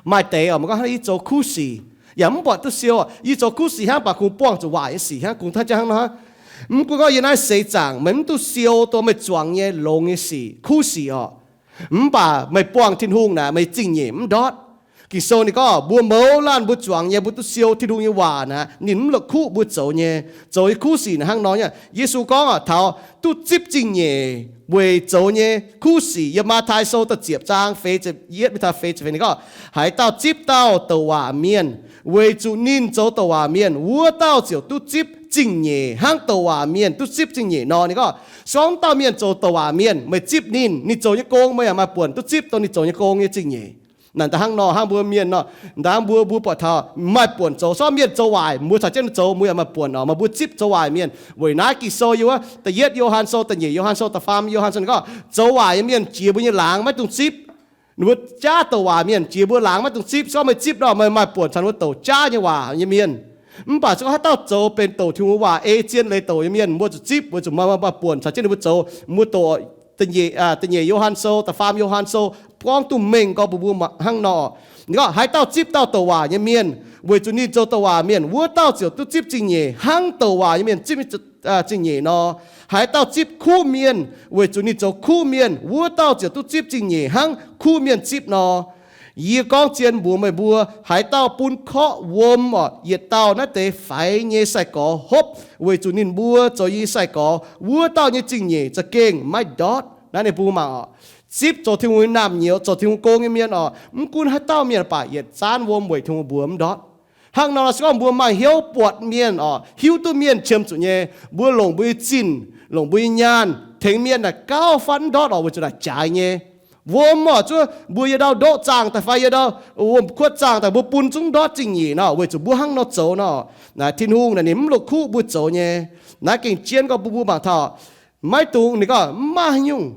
Maaih deix orqc, meih gorngv hnangv yie zoux kuv sic yaac mv buatc duqv siou. Yie zoux kuv sic hnangv, mv baac kungx buangh zuqc waaic nyei sic hnangv, kungx taux jienv hnangv nor. Mv gunv gorngv yie naaiv seix zaangc meih mv duqv siou dongh meih zuangx nyei longx nyei sic, kuv sic orqc, mv baac meih buangh Tin-Hungh naaic meih zingh nyeic mv ndortv. Ging-Sou ninh gorngv mbuo mouz laanh mbuo zuangx nyei mbuo duqv siou Tin-Hungh nyei waac naaic ninh mv la'kuqv mbuo zoux nyei, zoux nyei kuv sic naaic hnangv nor nyei. Yesu gorngv orqc, taux duqv zipv zingh nyeic weic zoux nyei kuv sic. Yiem Matv^tai Sou da'ziepc zaang feix ziepc yietv mingh taux feix ziepc feix ninh gorngv, haaix dauh zipv dauh douc waac mienh weic zuqc ninh zoux douc waac mienh, wuov dauh ziouc duqv zipv zingh nyeic hnangv douc waac mienh duqv zipv zingh nyeic nor. Ninh gorngv se gorngv dauh mienh zoux douc waac mienh, meih zipv ninh, ninh zoux nyei gong meih yaac maaih buonc duqv zipv dongh ninh zoux nyei gong nyei zingh nyeic. Naaic da'hnangv nor hnangv mbuo mienh nor, da'hnangv mbuo, mbuo buatc taux maaih buonc zoux, se gorngv mienh zoux waaic mbuo caux jienv zoux mbuo yaac maaih buonc orqc, maaih mbuo zipv zoux waaic mienh. Weic naaiv Ging-Sou yiem wuov da'yietv Yo^han Sou, da'nyeic Yo^han Sou, da'faam Yo^han Sou ninh gorngv zoux waaic nyei mienh jiex mbuo nyei laangz maiv dungx zipv. Ninh mbuo jaav douc waac mienh jiex mbuo laangz maiv dungx zipv. Se gorngv meih zipv nor meih maaih buonc caux ninh mbuo douc jaav nyei waac nyei mienh. Mv baac se gorngv haaix dauh zoux benx douc Tin-Hungh waac ei zien leiz douc nyei mienh, mbuo zuqc zipv, weic zuqc maaih buonc caux jienv ninh mbuo zoux. Mbuo doqc da'nyeic Yo^han Sou, da'faam Yo^han Sou gorngv duqv mengh gorngv mbuox mbuo hnangv nor. Ninh gorngv haaix dauh zipv dauh douc waac nyei mienh weic zuqc ninh zoux douc waac mienh, wuov dauh ziouc duqv zipv zingh nyeic hnangv douc waac nyei mienh zipv zingh nyeic nor. Haaix dauh zipv kuv mienh weic zuqc ninh zoux kuv mienh, wuov dauh ziouc duqv zipv zingh nyeic hnangv kuv mienh zipv nor. Yie gorngv zien mbuox meih mbuo, haaix dauh bun korqv wuom orqc, yietc dauh naaiv deix faix nyei sai-gorx hopv weic zuqc ninh mbuo zoux yie nyei sai-gorx, wuov dauh nyei zingh nyeic za'gengh maiv ndortv. Naaiv ninh bun mangc orqc, zipv zoux Tin-Hungh nyei naamh nyouz, zoux Tin-Hungh gong nyei mienh orqc, mv gunv haaix dauh mienh baac yietc zaanv wuom weic Tin-Hungh mbuox mv ndortv. Hnangv nor se gorngv mbuo maaih hnyouv buatc mienh orqc, hiuv duqv mienh qiemx zuqc nyei, mbuo longc mbuo nyei zinh, longc mbuo nyei nyaanh tengx mienh naaic gauh fatv mv ndortv orqc, weic zuqc naaic jaaix nyei. Wuom orqc, zuov mbuo yietc ndau ndoqv zaangh daaih fai yietc ndau wuom-kuotv zaangh daaih mbuo bun zungv ndortv zingh nyeic nor, weic zuqc mbuo hnangv nor zoux nor, naaic Tin-Hungh naaic ninh mv la'kuqv mbuo zoux nyei. Naaiv gengh jienv gorngv bun mbuo mangc taux, maiv dungx, ninh gorngv mv maaih haaix nyungc,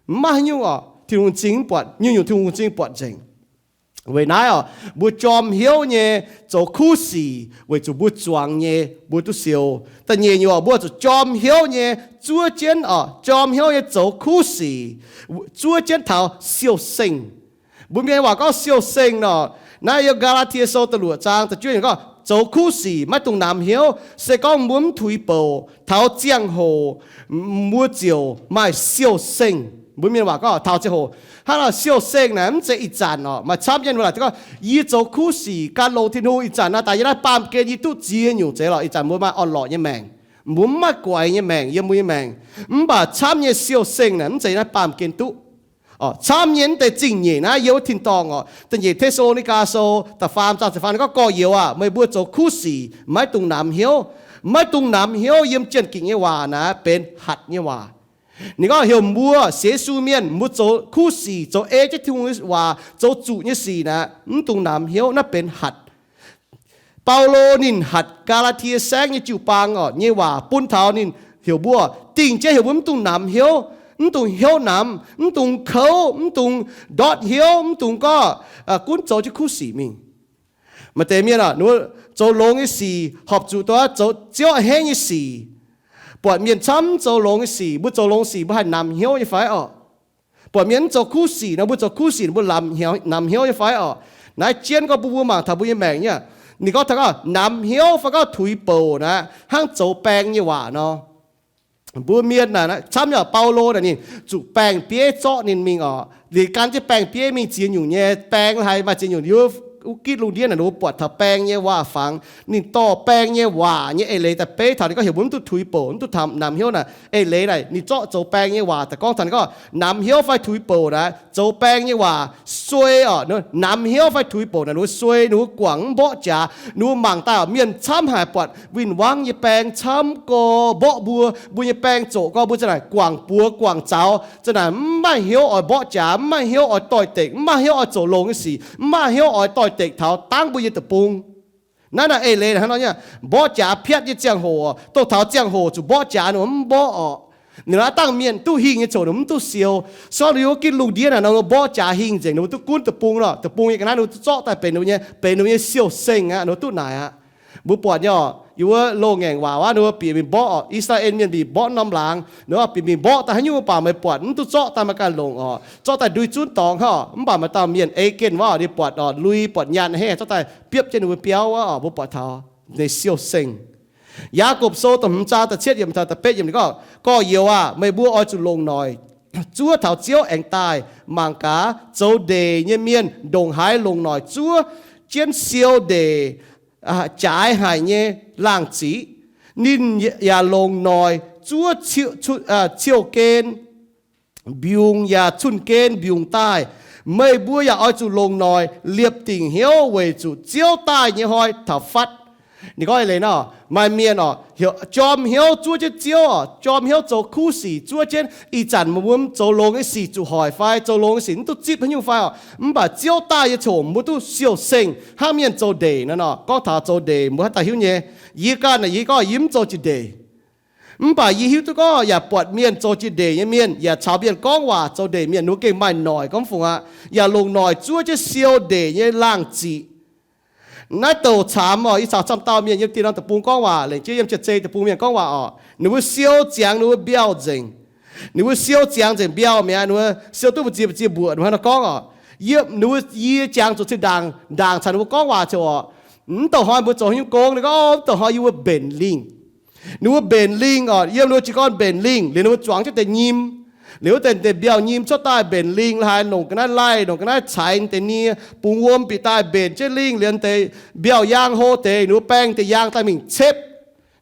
mv maaih haaix nyungc orqc, Tin-Hungh m'zing mv buatc, nyungc-nyungc Tin-Hungh m'zing buatc nzengc. Weic naaiv orqc, mbuo jorm hnyouv nyei zoux kuv sic weic zuqc mbuo zuangx nyei mbuo duqv siou. Da'nyeic nyungc orqc, mbuo zuqc jorm hnyouv nyei zuov jienv orqc, jorm hnyouv nyei zoux kuv sic zuov jienv taux siou-sengh. Mbuo mienh waac gorngv siou-sengh nor, naaiv yiem Gaa^laa^tie Sou da'luoqc zaang da'juov nyungc gorngv, zoux kuv sic maiv dungx namx hnyouv. Se gorngv mbuo mv tuix bouc taux ziangh hoc, mbuo ziouc maaih siou-sengh. Mbuo mienh waac gorngv taux ziangh hoc. Hnangv nor siou-sengh naaic mv zeiz ih zanc orqc. Maaih camv jienv mbuo laaic gorngv, yie zoux kuv sic gan longx Tin-Hungh, ih zanc naaiv daaih yie naaiv baamh gen yie duqv ziex nyungc zeiz lorqc. Ih zanc mbuo maaih orn-lorqc nyei maengc, mbuo mv maaih guaix nyei maengc yiem mbuo nyei maengc. Mv baac camv nyei siou-sengh naaic mv zeiz naaiv baamh gen duqv. Camv nyei mv deix zingh nyeic naaiv yiem wuov tin-dorngh orqc. Da'nyeic Te^saa^lo^ni^gaa Sou da'faam zaang ziepc faam gorngv, gorx-youz aah, meih mbuo zoux kuv sic maiv dungx namx hnyouv. Maiv dungx namx hnyouv yiem Janx-Gikc nyei waac naaiv benx hatc nyei waac. Ninh gorngv heuc mbuo sienx Yesu mienh, mbuo zoux kuv sic, zoux ei jienv Tin-Hungh nyei waac, zoux zuqc nyei sic naaiv, mv dungx namx hnyouv, naaiv benx hatc. Baulo ninh hatc Gaa^laa^tie Saengv nyei jiu-baang orqc nyei waac bun taux ninh heuc mbuo, dingh jienv heuc mbuo mv dungx namx hnyouv, mv dungx hnyouv namx, mv dungx kouv, mv dungx ndortv hnyouv, mv dungx gorngv gunv zoux jienv kuv sic mingh. Maaih deix mienh aah, ninh mbuo zoux longx nyei sic horpc zuqc dongh zoux Ziouv a'hneiv nyei sic. Buatc mienh camv mv zoux longx nyei sic, mbuo zoux longx sic mbuo haih namx hnyouv nyei fai orqc? Buatc mienh mv zoux kuv sic nor, mbuo zoux kuv sic mbuo namx hnyouv nyei fai orqc? Naaiv jienv gorngv bun mbuo mangc taux mbuo nyei maengc nyei. Ninh gorngv taux gorngv namx hnyouv fai gorngv tuix bouc naaiv hnangv zoux baeng nyei waac nor. Mbuo mienh naaic camv nyei orqc, Baulo naaic ninh zuqc baeng-bieiv zorqv ninh mingh orqc. Ninh gan jienv baeng-bieiv mingh ziex nyungc nyei baeng, haaix maaih ziex nyungc, yiem wuov gitv lungh ndiev naaic ninh mbuo buatc taux baeng nyei waac-fangx. Ninh dorh baeng nyei waac nyei eix leiz daaih beiv taux ninh gorngv heuc mbuo mv duqv tuix bouc, mv duqv taux namx hnyouv naaic. Eix leiz naaic ninh zorqv zoux baeng nyei waac daaih gorngv taux ninh gorngv namx hnyouv fai tuix bouc naaic, zoux baeng nyei waac suei orqc. Namx hnyouv fai tuix bouc naaic ninh mbuo suei, ninh mbuo guangc mv mborqv jaax. Ninh mbuo mangc daaih orqc, mienh camv haic buatc win-wangv nyei baeng camv gorx mborqv mbuo, mbuo nyei baeng zoqc gorx mbuo za'naaic guangc buoz guangc zaux, za'naaic mv maaih hnyouv oix mborqv jaax, mv maaih hnyouv oix doix-dekc, mv maaih hnyouv oix zoux longx nyei sic, mv maaih hnyouv oix doix-dekc taux dangv mbuo nyei deic-bung. Naaiv naaic eix leiz hnangv nor nyei, mborqv jaax piatv nyei ziangh hoc, dongh taux ziangh hoc zuqc mborqv jaax ninh mbuo mv mborqv orqc. Ninh mbuo dangh mienh duqv hingh nyei ziangh hoc ninh mbuo mv duqv siou. Se gorngv ninh mbuo gitv lungh ndiev naaic nor, ninh mbuo mborqv jaax hingh nzengc, ninh mbuo duqv gunv deic-bung nor, deic-bung nyei ga'naaiv ninh mbuo duqv zorqv daaih benx ninh mbuo nyei, benx ninh mbuo nyei siou-sengh aqv, ninh mbuo duqv naaic aqv. Mbuo buatc nyei orqc, yiem wuov loz-ngaengc waac wuov ninh mbuo bieqc mingh mborqv orqc, I^saa^laa^en mienh mingh mborqv norm laangz, ninh mbuo bieqc mingh mborqv daaih haaix nyungc mv baac meih buatc mv duqv zorqv daaih maaih ganh longc orqc, zorqv daaih ndui zunv dorngx hnangv orqc. Mv baac maaih dauh mienh Ei^gen wuov orqc, ninh buatc orqc lui buatc nyaanh hnangv, zorqv daaih biopv jienv ninh mbuo biauv wuov orqc, mbuo buatc taux ninh siou-sengh. Yaagorpc Sou da'hmz zaang da'cietv yiemc taux da'betv yiemc ninh gorngv, gorx-youz aah, meih mbuo oix zuqc longc noic zuov taux Ziouv aengx daaih. Mangc gaax, zoux ndeic nyei mienh ndongc haaix longc noic zuov jienv siou ndeic jaaix haic nyei laangh ziqc. Ninh yaac longc noic zuov ciou-gen mbiungc yaac cun-gen mbiungc daaih. Meih mbuo yaac oix zuqc longc noic liepc dingc hnyouv weic zuqc Ziouv daaih nyei hnoi taux fatv. Ninh gorngv eix leiz nor, maaih mienh orqc, jorm hnyouv zuov jienv Ziouv orqc, jorm hnyouv zoux kuv sic zuov jienv. Ih zanc mbuo zoux longx nyei sic zuqc hoic fai zoux longx nyei sic mv duqv zipv haaix nyungc fai orqc, mv baac Ziouv daaih nyei ziangh hoc mbuo duqv siou-sengh hnangv mienh zoux ndeic nor. Gorngv taux zoux ndeic mbuo haaix dauh hiuv nyei? Yie ganh naaic yie gorngv yie mv zoux jiex ndeic. Mv baac yie hiuv duqv gorngv yaac buatc mienh zoux jiex ndeic nyei mienh, yaac caux mienh gorngv waac zoux ndeic mienh, ninh mbuo gengh maaih noic gorngv fungc aqv, yaac longc noic zuov jienv siou ndeic nyei laangh ziqc. Naaiv douc caamx orqc, yie caux camv dauh mienh yiem dieh norm deic-bung gorngv waac, lengc jeiv yiem Jiex Zei deic-bung mienh gorngv waac orqc, ninh mbuo siou ziangx ninh mbuo mbiauh nzengc. Ninh mbuo siou ziangx nzengc mbiauh mi'aqv, ninh mbuo siou duqv mbu'ziex mbu'ziex mbuoqc, ninh mbuo hnangv nor gorngv orqc. Yiem ninh mbuo yie ziangx zuqc zinh ndaangc, ndaangc caux ninh mbuo gorngv waac ziouc orqc, mv douc hnoi mbuo zoux haaix nyungc gong, ninh gorngv, mv douc hnoi yie mbuo mbenc lingh. Ninh mbuo mbenc lingh orqc, yiem ninh mbuo jiez gorn mbenc lingh liuz ninh mbuo zuangx jienv deix nyim. Liuz wuov deix, deix mbiauh nyim cuotv daaih mbenc lingh la'haaix, longc ga'naaiv laih, longc ga'naaiv caix deix nie, bungx wuom bieqc daaih mbenc jienv lingh. Liuz deix mbiauh yaang hlo deix, ninh mbuo baeng deix yaang daaih mingh cepv.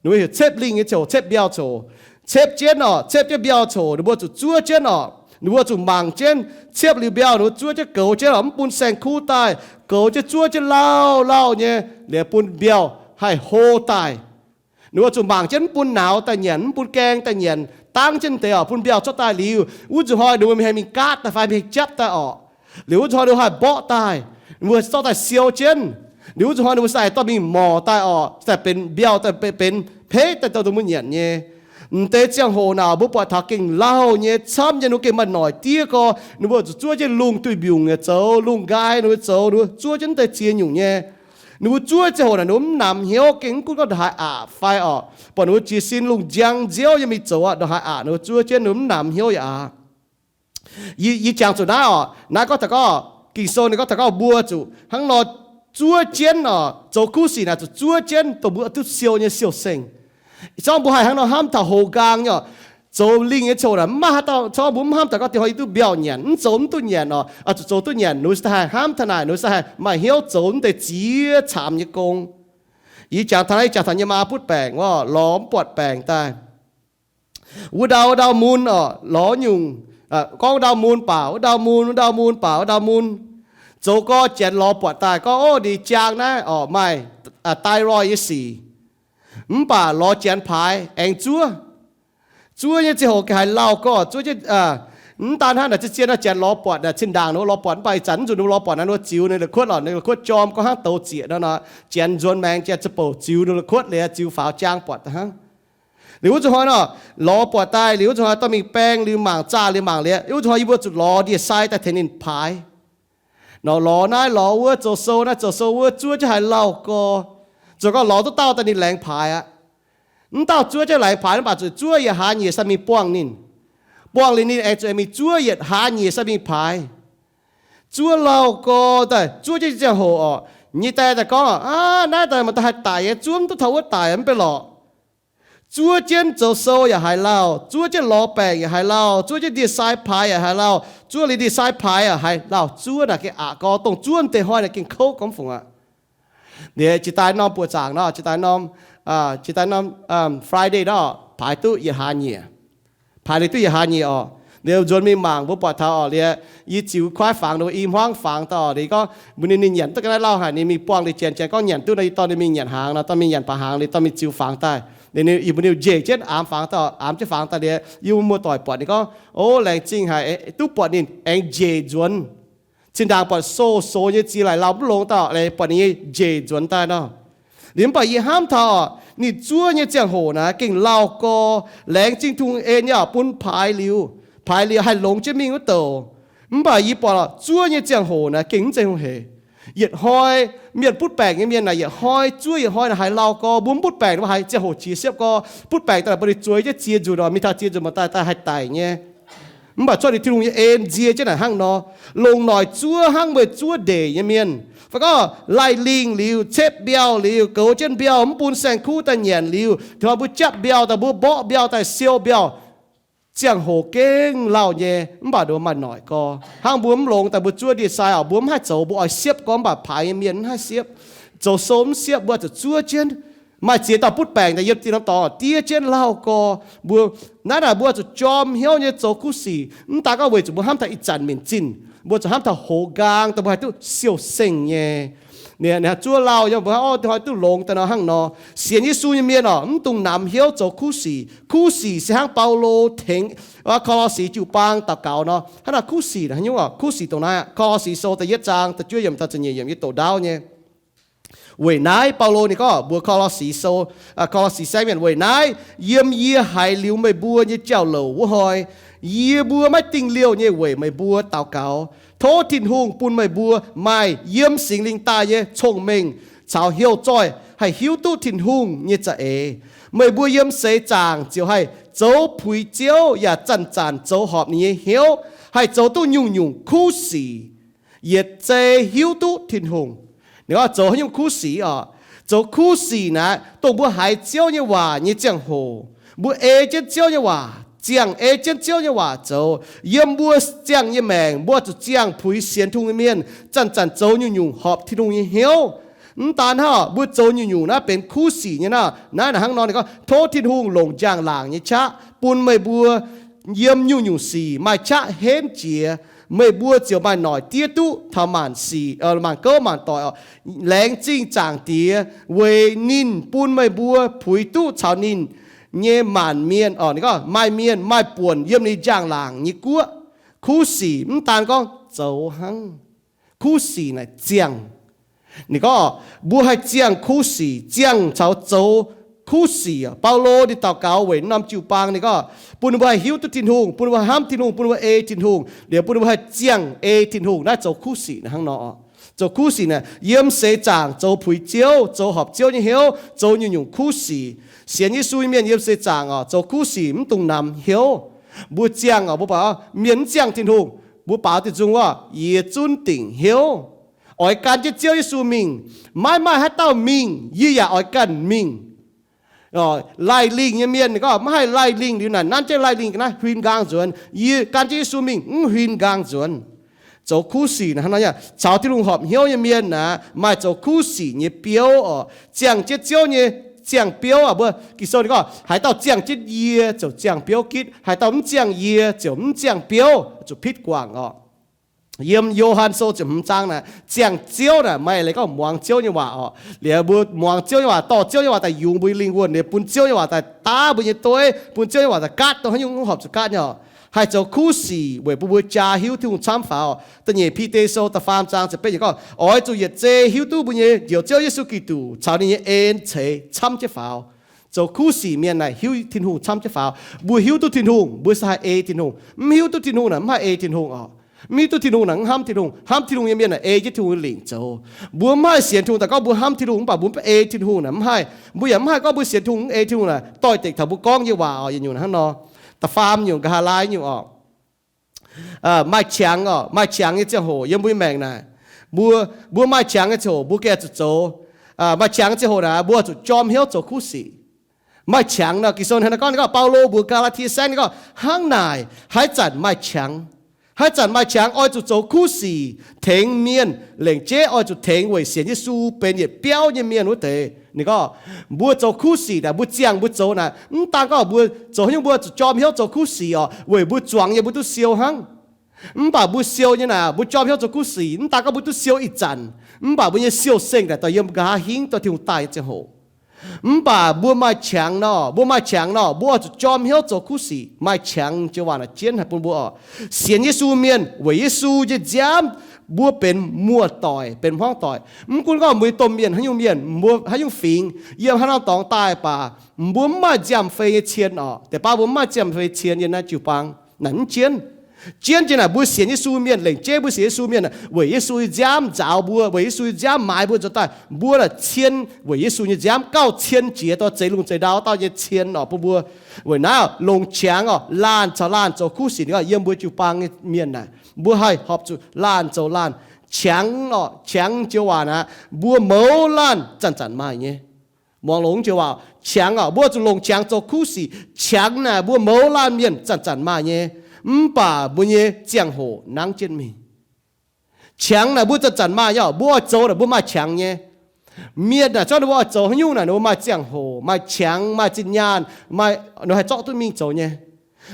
Ninh mbuo heuc cepv lingh nyei coc, cepv mbiauh coc. Cepv jienv orqc, cepv jienv mbiauh coc, ninh mbuo zuqc zuov jienv orqc. Ninh mbuo zuqc mangc jienv, ciepv liuz mbiauh, ninh mbuo zuov jienv goux jienv orqc, mv bun saeng-kuv daaih, goux jienv zuov jienv lauh lauh nyei, liuz bun mbiauh haih hlo daaih. Ninh mbuo zuqc mangc jienv mv bun nauz daaih nyanc, mv bun gaeng daaih nyanc, dangv jienv deix orqc, bun mbiauh cuotv daaih liuz, wuov nzunc hnoi ninh mbuo mingh haih mingh gaatv daaih fai mingh japv daaih orqc. Liuz wuov nzunc hnoi ninh mbuo haih mborqv daaih, ninh mbuo zorqv daaih siou jienv. Liuz wuov nzunc hnoi ninh mbuo se daaih dorh mingh morc daaih orqc, se daaih benx mbiauh daaih benx, benx hpeiv daaih dorh mbuo nyanc nyei. M'deix ziangh hoc naaic mbuo buatc taux gengh lauh nyei, camv nyei, ninh mbuo gengh maaih noic diev gorx, ninh mbuo zuqc zuov jienv lungh duih mbiungc nyei zoux, lungh nqaai ninh mbuo zoux, ninh mbuo zuov jienv deix ziex nyungc nyei. Ninh mbuo zuov ziangh hoc naaic ninh mbuo mv namx hnyouv, gengh mv gunv gorngv ndongc haaix aqc fai orqc, buatc ninh mbuo jiez sin lungh njang nziouv yiem mingh zoux aqv, ndongc haic aqc ninh mbuo zuov jienv, ninh mbuo mv namx hnyouv yaac aqc. Yie, yie jangx zuqc naaiv orqc, naaiv gorngv taux gorngv Ging-Sou ninh gorngv taux gorngv mbuo zuqc hnangv nor zuov jienv orqc, zoux kuv sic naaic zuqc zuov jienv dongh mbuo duqv siou nyei siou-seng. Zorngv mbuo haih hnangv nor hnamv taux hoz nqaang nyei orqc, zoux lingh nyei coc naaic mv maaih haaix dauh, zorngv mbuo mv hnamv taux gorngv dinh hnoi yie duqv mbiauh nyanc, mv zoux mv duqv nyanc orqc, oix zuqc zoux duqv nyanc, ninh mbuo se daaih haih hnamv taux naaic, ninh mbuo se daaih haih maaih hnyouv zoux mv deix ziex caamx nyei gong. Yie jangx taux naaiv, yie jangx taux yie maa butv baengc wuov, lorz mv buatc baengc daaih. Wuov ndau, ndau mun orqc, lorz nyungc, gorngv ndau mun baac wuov ndau mun, wuov ndau mun baac wuov ndau mun. Zoux gorx janx lorz buatc daaih gorngv, ov, ninh jaang naaiv orqc maaih thyroid nyei sic. Mv baac lorz janx paaix aengx zuov. Zuov nyei ziangh hoc gengh haiz lauh gorx, zuov jienv, mv daan hnangv naaic, zien-zien nor janx lorz buatc naaic, zinh ndaangc ninh mbuo lorz buatc, mv baac ih zanc mv zuqc ninh mbuo lorz buatc naaiv, ninh mbuo ziux ninh la'kuotv lorqc, ninh la'kuotv jorm gorngv hnangv douz zieqc nor, nor janx nzuonx maengx jiex ziouc bouc ziux ninh la'kuotv liuz, ziux faaux jaang buatc hnangv. Liuz wuov nzunc hnoi nor, lorz buatc daaih liuz wuov nzunc hnoi dorh mingh baeng liuz mangc zaah liuz mangc liuz, wuov nzunc hnoi yie mbuo zuqc lorz ndie-sai daaih tengx ninh paaix. Nor lorz naaiv lorz wuov, zoux sou naaiv zoux sou wuov, zuov jienv haiz lauh gorx. Zoux gau lorz duqv dauh daaih ninh laengz paaix aqv. Mv dauh zuov jienv laengz paaix mv baac zuqc zuov yietc hlaax nyieqc sai mingh buangh ninh. Buangh liuz ninh aengx zuqc mingh zuov yietc hlaax nyieqc sai mingh paaix. Zuov lauh gorx daaih, zuov jienv nyei ziangh hoc orqc, nyei die daaih gorngv, aav, naaiv daaih maaih daaih haih daic nyei, zuov mv duqv taux wuov daic mv bei lorqc. Zuov jienv zoux sou yaac haiz lauh, zuov jienv lorz baengc yaac haiz lauh, zuov jienv ndie-sai paaix yaac haiz lauh, zuov liuz ndie-sai paaix yaac haiz lauh. Zuov naaic gengh aqc gorx, dongh zuov deix hnoi naaic gengh kouv gormx fungc aqv. Ninh jiex daaih norm buoqc zaangc nor, jiex daaih norm, jiex daaih norm Friday nor, paaix duqv yietc hlaax nyieqc. Paaix liuz duqv yietc hlaax nyieqc orqc. Liuz nzuonx mingh mangc, mbuo buatc taux orqc, liuz yie ziux kuaaiv fangx, ninh mbuo i hmuangv fangx daaih orqc, ninh gorngv mbuo ninh, ninh nyanc duqv ga'naaiv lauh haic, ninh mingh buangh liuz janx, janx gorngv nyanc duqv nor, yie dorh ninh mingh nyanc hnaangx nor, dorh mingh nyanc baac hnaangx liuz dorh mingh ziux fangx daaih. Liuz ninh, yie mbuo ninh njiec jienv aamx fangx daaih, aamx jienv fangx daaih liuz, yie mbuo muoz-doic buatc ninh gorngv, ov, laengz zingh haic, duqv buatc ninh aengx njiec nzuonx. Zinh ndaangc buatc sou-soux nyei ziex laic lauh mv longx daaih, buatc ninh nyei njiec nzuonx daaih nor. Liuz mv baac yie hnamv taux orqc, ninh zuov nyei ziangh hoc naaic gengh lauh gorx, laengz zingh Tin-Hungh en nyei orqc, bun paaix liuz, paaix liuz haih longx jienv mingh wuov douc. Mv baac yie buatc zuov nyei ziangh hoc naaic gengh mv zeiz hungh hec. Yietc hnoi mienh butv baengc nyei mienh naaic yietc hnoi zuov yietc hnoi naaic haiz lauh gorx. Mbuo mv butv baengc mbuo haiz ziangh hoc qiex siepv gorx. Butv baengc daaih mbuo ninh zueiz jienv ziex nzunc orqc, mingh taux ziex nzunc mangc daaih, daaih haih daic nyei. Mv baac cuotv liuz Tin-Hungh nyei en nzie jienv naaic hnangv nor, longc noic zuov hnangv meih zuov ndeic nyei mienh. Fai gorngv laih lingh liuz, cepv mbiauh liuz, goux jienv mbiauh mv bun saeng-kuv daaih nyanc liuz, taux mbuo japv mbiauh daaih, mbuo mborqv mbiauh daaih, siou mbiauh, ziangh hoc gengh lauh nyei, mv baac ninh mbuo maaih noic gorx. Hnangv mbuo mv longx daaih mbuo zuov ndie-sai orqc, mbuo mv haih zoux, mbuo oix siepv gorx, mv baac paaix nyei mienh mv haih siepv. Zoux sou mv siepv, mbuo zuqc zuov jienv. Maaih ziex dauh butv baengc daaih yiem zinh norm dorngx diev jienv lauh gorx. Mbuo naaiv naaic mbuo zuqc jorm hnyouv nyei zoux kuv sic. Mv daan gorngv weic zuqc mbuo hnamv taux ih zanc minc zinh, mbuo zuqc hnamv taux hoz nqaang daaih mbuo haih duqv siou-seng nyei. Ninh zuov lauh nyei, mbuo hnoi duqv longx daaih nor hnangv nor. Sienx Yesu nyei mienh orqc, mv dungx namx hnyouv zoux kuv sic. Kuv sic se hnangv Baulo tengx Ko^lo^si jiu-baang daux gaux nor. Hnangv naaic kuv sic, kuv sic dongh naaiv, Ko^lo^si Sou da'yietv zaang da'juov yiemc taux ziepc nyeic yiemc yie doqc ndaauv nyei. Weic naaiv Baulo ninh gorngv mbuox Ko^lo^si Sou, Ko^lo^si Saengv Mienh, weic naaiv yiem yie haiz liuz meih mbuo nyei jauv-louc wuov hnoi, yie mbuo maiv dingh liouh nyei weic meih mbuo daux gaux, tov Tin-Hungh bun meih mbuo maaih yiem Singx Lingh daaih nyei cong-mengh caux hnyouv zoih haih hiuv duqv Tin-Hungh nyei za'eix. Meih mbuo yiem seix zaangc ziouc haih zoux puix Ziouv yaac zanc-zanc zoux horpc ninh nyei hnyouv, haih zoux duqv nyungc-nyungc kuv sic, yietc zei hiuv duqv Tin-Hungh. Ninh gorngv zoux haaix nyungc kuv sic orqc? Zoux kuv sic naaic, dongh mbuo haiz Ziouv nyei waac nyei ziangh hoc, mbuo ei jienv Ziouv nyei waac, ziangh ei jienv Ziouv nyei waac zoux. Yiem mbuo ziangh nyei maengc, mbuo zuqc ziangh puix sienx Tin-Hungh nyei mienh zanc-zanc zoux nyungc-nyungc horpc Tin-Hungh nyei hnyouv. Mv daan hnangv, mbuo zoux nyungc-nyungc naaiv benx kuv sic nyei nor. Naaiv naaic hnangv nor ninh gorngv, tov Tin-Hungh longc njang-laangc nyei qaqv bun meih mbuo yiem nyungc-nyungc sic maaih qaqv henv jiex. Meih mbuo ziouc maaih noic diev duqv taux maanc sic, maanc gouv maanc doic oc. Laengz zingh Zaangc Diex weic ninh bun meih mbuo puix duqv caux ninh nyei maanc mienh, ninh gorngv maaih mienh maaih buonc yiem ninh njang-laangc nyei guoqv. Kuv sic mv daan gorngv zoux hnangv, kuv sic naaic ziangh. Ninh gorngv mbuo haih ziangh kuv sic, ziangh caux zoux kuv sic. Baulo ninh daux gaux weic norm jiu-baang, ninh gorngv bun ninh mbuo haih hiuv duqv Tin-Hungh, bun ninh mbuo hnamv Tin-Hungh, bun ninh mbuo ei Tin-Hungh, liuz bun ninh mbuo haih ziangh ei Tin-Hungh. Naaiv zoux kuv sic naaic hnangv nor. Zoux kuv sic naaic yiem seix zaangc zoux puix Ziouv, zoux horpc Ziouv nyei hnyouv, zoux nyungc-nyungc kuv sic. Sienx Yesu nyei mienh yiem seix zaangc oc, zoux kuv sic mv dungx namx hnyouv. Mbuo ziangh oc, mbuo baaux mienh mv ziangh Tin-Hungh, mbuo baaux diuh nzung wuov, yie zunv dingc hnyouv, oix gan jienv Ziouv Yesu mingh. Maiv maaih haaix dauh mingh, yie yaac oix ganh mingh. Laih lingh nyei mienh, ninh gorngv maiv haih laih lingh liuz naaic, nanv jienv laih lingh ga'naaiv huin nqaang nzuonx. Yie gan jienv Yesu mingh mv huin nqaang nzuonx. Zoux kuv sic naaic hnangv nor, caux Tin-Hungh horpc hnyouv nyei mienh naaic maaih zoux kuv sic nyei biouv oc. Ziangh jienv Ziouv nyei ziangh biouv oc. Mbuo Ging-Sou ninh gorngv haaix dauh ziangh jienv yie ziouc ziangh biouv gitv, haaix dauh mv ziangh yie ziouc mv ziangh biouv, zuqc pitv guangc oc. Yiem Yo^han Sou ziepc hmz zaang naaic, ziangh Ziouv naaic maaih leiz gorngv muangx Ziouv nyei waac oc. Liuz mbuo muangx Ziouv nyei waac, dorh Ziouv nyei waac daaih yungz mbuo nyei lingh wuonh, liuz bun Ziouv nyei waac daaih daav mbuo nyei dueiv, bun Ziouv nyei waac daaih gaatv dongh haaix nyungc horpc zuqc gaatv nyei oc. Haih zoux kuv sic weic bun mbuo jaa hiuv Tin-Hungh camv faaux. Da'nyeic Bide Sou da'faam zaang ziepc betv yiemc gorngv, oix zuqc yietc zei hiuv duqv mbuo nyei Njoux Ziouv Yesu Giduc caux ninh nyei en ceix camv jienv faaux. Zoux kuv sic mienh naaic hiuv Tin-Hungh camv jienv faaux. Mbuo hiuv duqv Tin-Hungh, mbuo se haih ei Tin-Hungh. Mv hiuv duqv Tin-Hungh naaic mv haih ei Tin-Hungh oc. Mv hiuv duqv Tin-Hungh naaic mv hnamv Tin-Hungh. Hnamv Tin-Hungh nyei mienh naaic ei jienv Tin-Hungh nyei lingc zoux. Mbuo mv haih sienx Tin-Hungh daaih gorngv mbuo hnamv Tin-Hungh mv baac mbuo mv ei Tin-Hungh naaic mv haih. Mbuo yaac mv haih gorngv mbuo sienx Tin-Hungh mv ei Tin-Hungh naaic doix-dekc taux mbuo gorngv nyei waac oc. Yietc nyungc hnangv nor, da'faam nyungc, nqa'haav laai nyungc oc. Maaih qangx oc, maaih qangx nyei ziangh hoc yiem mbuo nyei maengc naaic, mbuo, mbuo maaih qangx nyei ziangh hoc mbuo gengh zuqc zoux. Maaih qangx nyei ziangh hoc naaic mbuo zuqc jorm hnyouv zoux kuv sic. Maaih qangx nor, Ging-Sou hnangv naaiv gorngv, ninh gorngv, Baulo mbuox Gaa^laa^tie Saengv, ninh gorngv hnangv naaic, haaix zanc maaih qangx, haaix zanc maaih qangx oix zuqc zoux kuv sic tengx mienh, lengc jeiv oix zuqc tengx weic sienx Yesu benx yietc biauv nyei mienh wuov deix. Ninh gorngv, mbuo zoux kuv sic naaic, mbuo ziangh mbuo zoux naaic, mv daan gorngv mbuo zoux haaix nyungc, mbuo zuqc jorm hnyouv zoux kuv sic oc, weic mbuo zuangx nyei mbuo duqv siou hnangv. Mv baac mbuo siou nyei naaic, mbuo jorm hnyouv zoux kuv sic, mv daan gorngv mbuo duqv siou ih zanc, mv baac mbuo nyei siou-sengh naaic dorh yiem nqa'haav hingv dorh Tin-Hungh daaih nyei ziangh hoc. Mv baac mbuo maaih qangx nor, mbuo maaih qangx nor, mbuo oix zuqc jorm hnyouv zoux kuv sic. Maaih qangx joux waac naaic jienv haic bun mbuo oc. Sienx Yesu mienh weic Yesu nyei nziaamv, mbuo benx muoz-doic, benx hmuangv doic. Mv gunv gorngv mbuo nyei domh mienh haaix nyungc mienh, mbuo haaix nyungc fingx, yiem haaix norm dorngx daaih baac, mbuo mv maaih nziaamv-fei nyei cien oc. Deix baav mbuo mv maaih nziaamv-fei cien yiem naaiv jiu-baang naaic mv jienv. Jienv jiex naaic mbuo sienx Yesu mienh, lengc jeiv mbuo sienx Yesu mienh, weic Yesu nyei nziaamv nzaaux mbuo, weic Yesu nyei nziaamv maaiz mbuo nzuonx daaih, mbuo naaic cien weic Yesu nyei nziaamv gauh cien jiex dorh zeix lungh zeix ndau dauh nyei cien oc bun mbuo. Weic naaiv longc qangx oc, laanh caux laanh zoux kuv sic. Ninh gorngv yiem mbuo jiu-baang nyei mienh naaic, mbuo haih horpc zuqc laanh zoux laanh. Qangx oc, qangx joux waac naaic, mbuo mouz laanh zanc-zanc maaih nyei. Muangx longx joux waac, qangx oc, mbuo zuqc longc qangx zoux kuv sic. Qangx naaic mbuo mouz laanh mienh zanc-zanc maaih nyei, mv baac mbuo nyei ziangh hoc nangv jienv mingh. Qangx naaic mbuo zanc-zanc maaih nyei oc, mbuo oix zoux naaic mbuo maaih qangx nyei. Mienh naaic zorqv ninh mbuo oix zoux haaix nyungc naaic ninh mbuo maaih ziangh hoc, maaih qangx, maaih zinh nyaanh, maaih, ninh haih zorqv duqv mingh zoux nyei.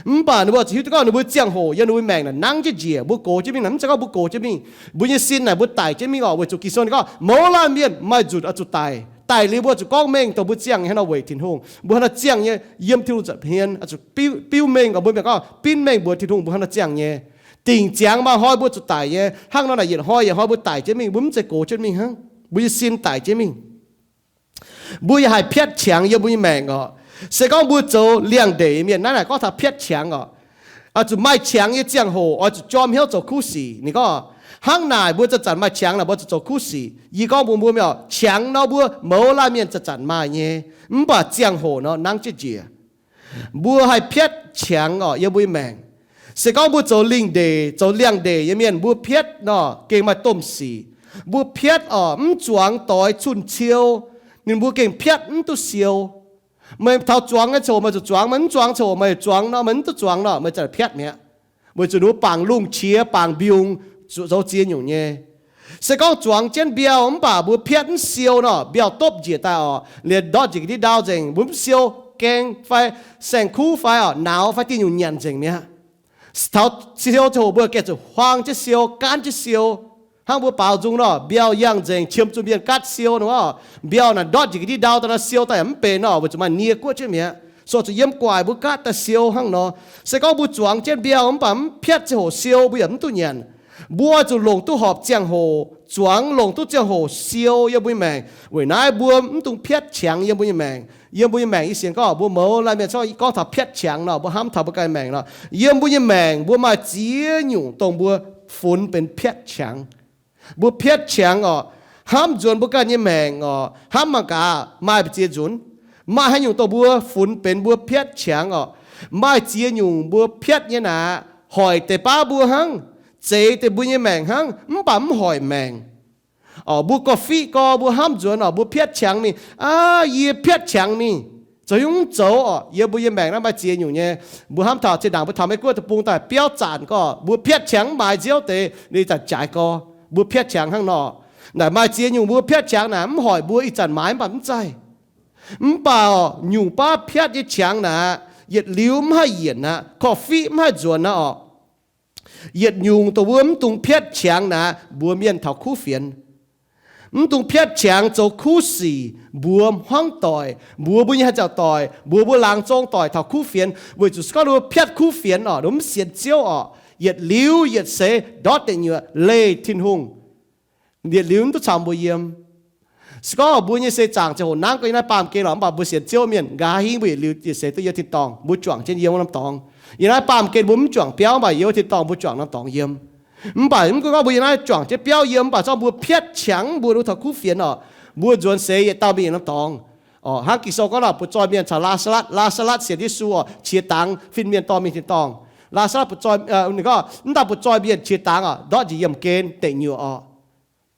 Mv baac ninh mbuo zuqc hiuv duqv gorngv ninh mbuo ziangh hoc yiem ninh mbuo maengc naaic nangv jienv njiec, mbuo gox jienv mingh naaic mv zeiz gorngv mbuo gox jienv mingh, mbuo nyei sin naaic mbuo daic jienv mingh oc. Weic zuqc Ging-Sou ninh gorngv mouz laanh mienh maaih nzunc oix zuqc daic. Daic liuz mbuo zuqc gorngv mengh dongh mbuo ziangh nyei hnangv nor weic Tin-Hungh. Mbuo hnangv nor ziangh nyei yiem Tin-Hungh nza'hmien, zuqc biuv, biuv mengh oc. Mbuo mienh gorngv binv mengh mbuox Tin-Hungh mbuo hnangv nor ziangh nyei. Dingc ziangx maaih hnoi mbuo zuqc daic nyei. Hnangv nor naaic yietc hnoi yietc hnoi mbuo daic jienv mingh, mbuo mv zeiz gox jienv mingh hnangv, mbuo nyei sin daic jienv mingh. Mbuo yaac haih piatv qangx yiem mbuo nyei maengc oc. Se gorngv mbuo zoux liangx-ndeic nyei mienh, naaiv naaic gorngv taux piatv qangx oc. Oix zuqc maaih qangx nyei ziangh hoc oix zuqc jorm hnyouv zoux kuv sic. Ninh gorngv hnangv naaic mbuo zanc-zanc maaih qangx naaic mbuo zuqc zoux kuv sic. Yie gorngv mbuox mbuo mienh oc, qangx nor mbuo mouz laanh mienh zanc-zanc maaih nyei, mv baac ziangh hoc nor nangv jienv njiec. Mbuo haih piatv qangx oc yiem mbuo nyei maengc. Se gorngv mbuo zoux lingh ndeic, zoux liangx-ndeic nyei mienh, mbuo piatv nor gengh maaih domh sic. Mbuo piatv oc, mv zuangx doix cun-ciou, ninh mbuo gengh piatv mv duqv siou. Meih taux zuangx nyei ziangh hoc meih zuqc zuangx, meih mv zuangx ziangh hoc meih zuangx nor, meih mv zuangx nor, meih ziouc putv mi'aqv. Weic zuqc ninh mbuo bangc lungh qiex, bangc mbiungc, zoux ziex nyungc nyei. Se gorngv zuangx jienv mbiauh mv baac mbuo piatv mv siou nor, mbiauh dopv njiec daaih orqc, liemh ndortv njiec ga'ndiev ndau nzengc, mbuo mv siou, gaeng fai saeng-kuv fai orqc, nauz fai diuh nyungc nyanc nzengc mi'aqv. Taux siou ziangh hoc mbuo gengh zuqc huaang jienv siou, gaanv jienv siou. Hnangv mbuo baaux nzung nor, mbiauh yangh nzengc, qiemx zuqc mienh gaatv siou nor, mbiauh naaic ndortv njiec ga'ndiev ndau daaih nor, siou daaih yaac mv benx nor, weic zuqc maaih nie guoqv jienv mi'aqv. Sou zuqc yiem guaic mbuo gaatv daaih siou hnangv nor. Se gorngv mbuo zuangx jienv mbiauh mv baac mv piatv ziangh hoc siou, mbuo yaac mv duqv nyanc. Mbuo zuqc longc duqv horpc ziangh hoc zuangx, longc duqv ziangh hoc siou yiem mbuo nyei maengc. Weic naaiv mbuo mv dungx piatv qangx yiem mbuo nyei maengc. Yiem mbuo nyei maengc, yie sienx gorngv mbuo mouz laanh mienh gorngv taux piatv qangx nor, mbuo hnamv taux mbuo ganh maengc nor. Yiem mbuo nyei maengc mbuo maaih ziex nyungc dongh mbuo funx benx piatv qangx. Mbuo piatv qangx orqc, hnamv nzuonx mbuo ganh nyei maengc orqc, hnamv mangc gaax maaih mbu'ziex nzunc, maaih haaix nyungc dongh mbuo funx benx mbuo piatv qangx orqc. Maaih ziex nyungc mbuo piatv nyei naaic, hoic deix baav mbuo hnangv, zeix deix mbuo nyei maengc hnangv, mv baac mv hoic maengc. Orqc, mbuo gorngv-fiqv gorx, mbuo hnamv nzuonx orqc, mbuo piatv qangx mingh, aav, yie piatv qangx mingh, zoux haaix nyungc mv zoux orqc. Yiem mbuo nyei maengc naaiv maaih ziex nyungc nyei. Mbuo hnamv taux zinh ndaangc mbuo taux Meiv Guoqv deic-bung daaih biauv zanc gorngv mbuo piatv qangx mv maaiz nziouv deix, ninh zanc jaaix gorx, mbuo piatv qangx hnangv nor. Naaic maaih ziex nyungc mbuo piatv qangx naaic mv hoic mbuo, ih zanc maaiz mv baac mv zeiz. Mv baac orqc, nyungc baav piatv nyei qangx naaic, yietc liuz mv haih yienc aqv, gorngv-fiqv mv haih nzuonx aqv orqc. Yietc nyungc dongh mbuo mv dungx piatv qangx naaic, mbuox mienh taux kuv fienx. Mv dungx piatv qangx zoux kuv sic mbuox hmuangv doic, mbuox mbuo nyei haaix zanc doic, mbuox mbuo laangz zong doic taux kuv fienx, weic zuqc se gorngv ninh mbuo piatv kuv fienx orqc, ninh mbuo mv sienx Ziouv orqc, yietc liuz yietc seix ndortv deic nyuoqc leih Tin-Hungh. Yietc liuz mv duqv caux mbuo yiem. Se gorngv mbuo nyei seix zaangc ziangh hoc nangv gorngv yiem naaiv baamh gen lorqc, mv baac mbuo sienx Ziouv mienh, nqa'haav hingv mbuo yietc liuz yietc seix duqv yiem tin-dorngh, mbuo juangc jienv yiem wuov norm dorngx. Yiem naaiv baamh gen mbuo mv juangc biauv, mv baac yiem wuov tin-dorngh mbuo juangc norm dorngx yiem. Mv baac mv gunv gorngv mbuo yiem naaiv juangc jienv biauv yiem, mv baac se gorngv mbuo piatv qangx mbuo, mbuo taux kuv fienx orqc, mbuo nzuonx seix yietc dauh mingh yietc norm dorngx. Orqc, hnangv Ging-Sou gorngv nor, butv-zoih mienh caux Laa^saa^latv, Laa^saa^latv sienx Yesu orqc, qiex dangx fin-mienh dorh mingh tin-dorngh. Laa^saa^latv butv-zoih, ninh gorngv mv daaih butv-zoih mienh qiex dangx orqc, ndortv njiec yiemh gen deic nyuoqc orqc.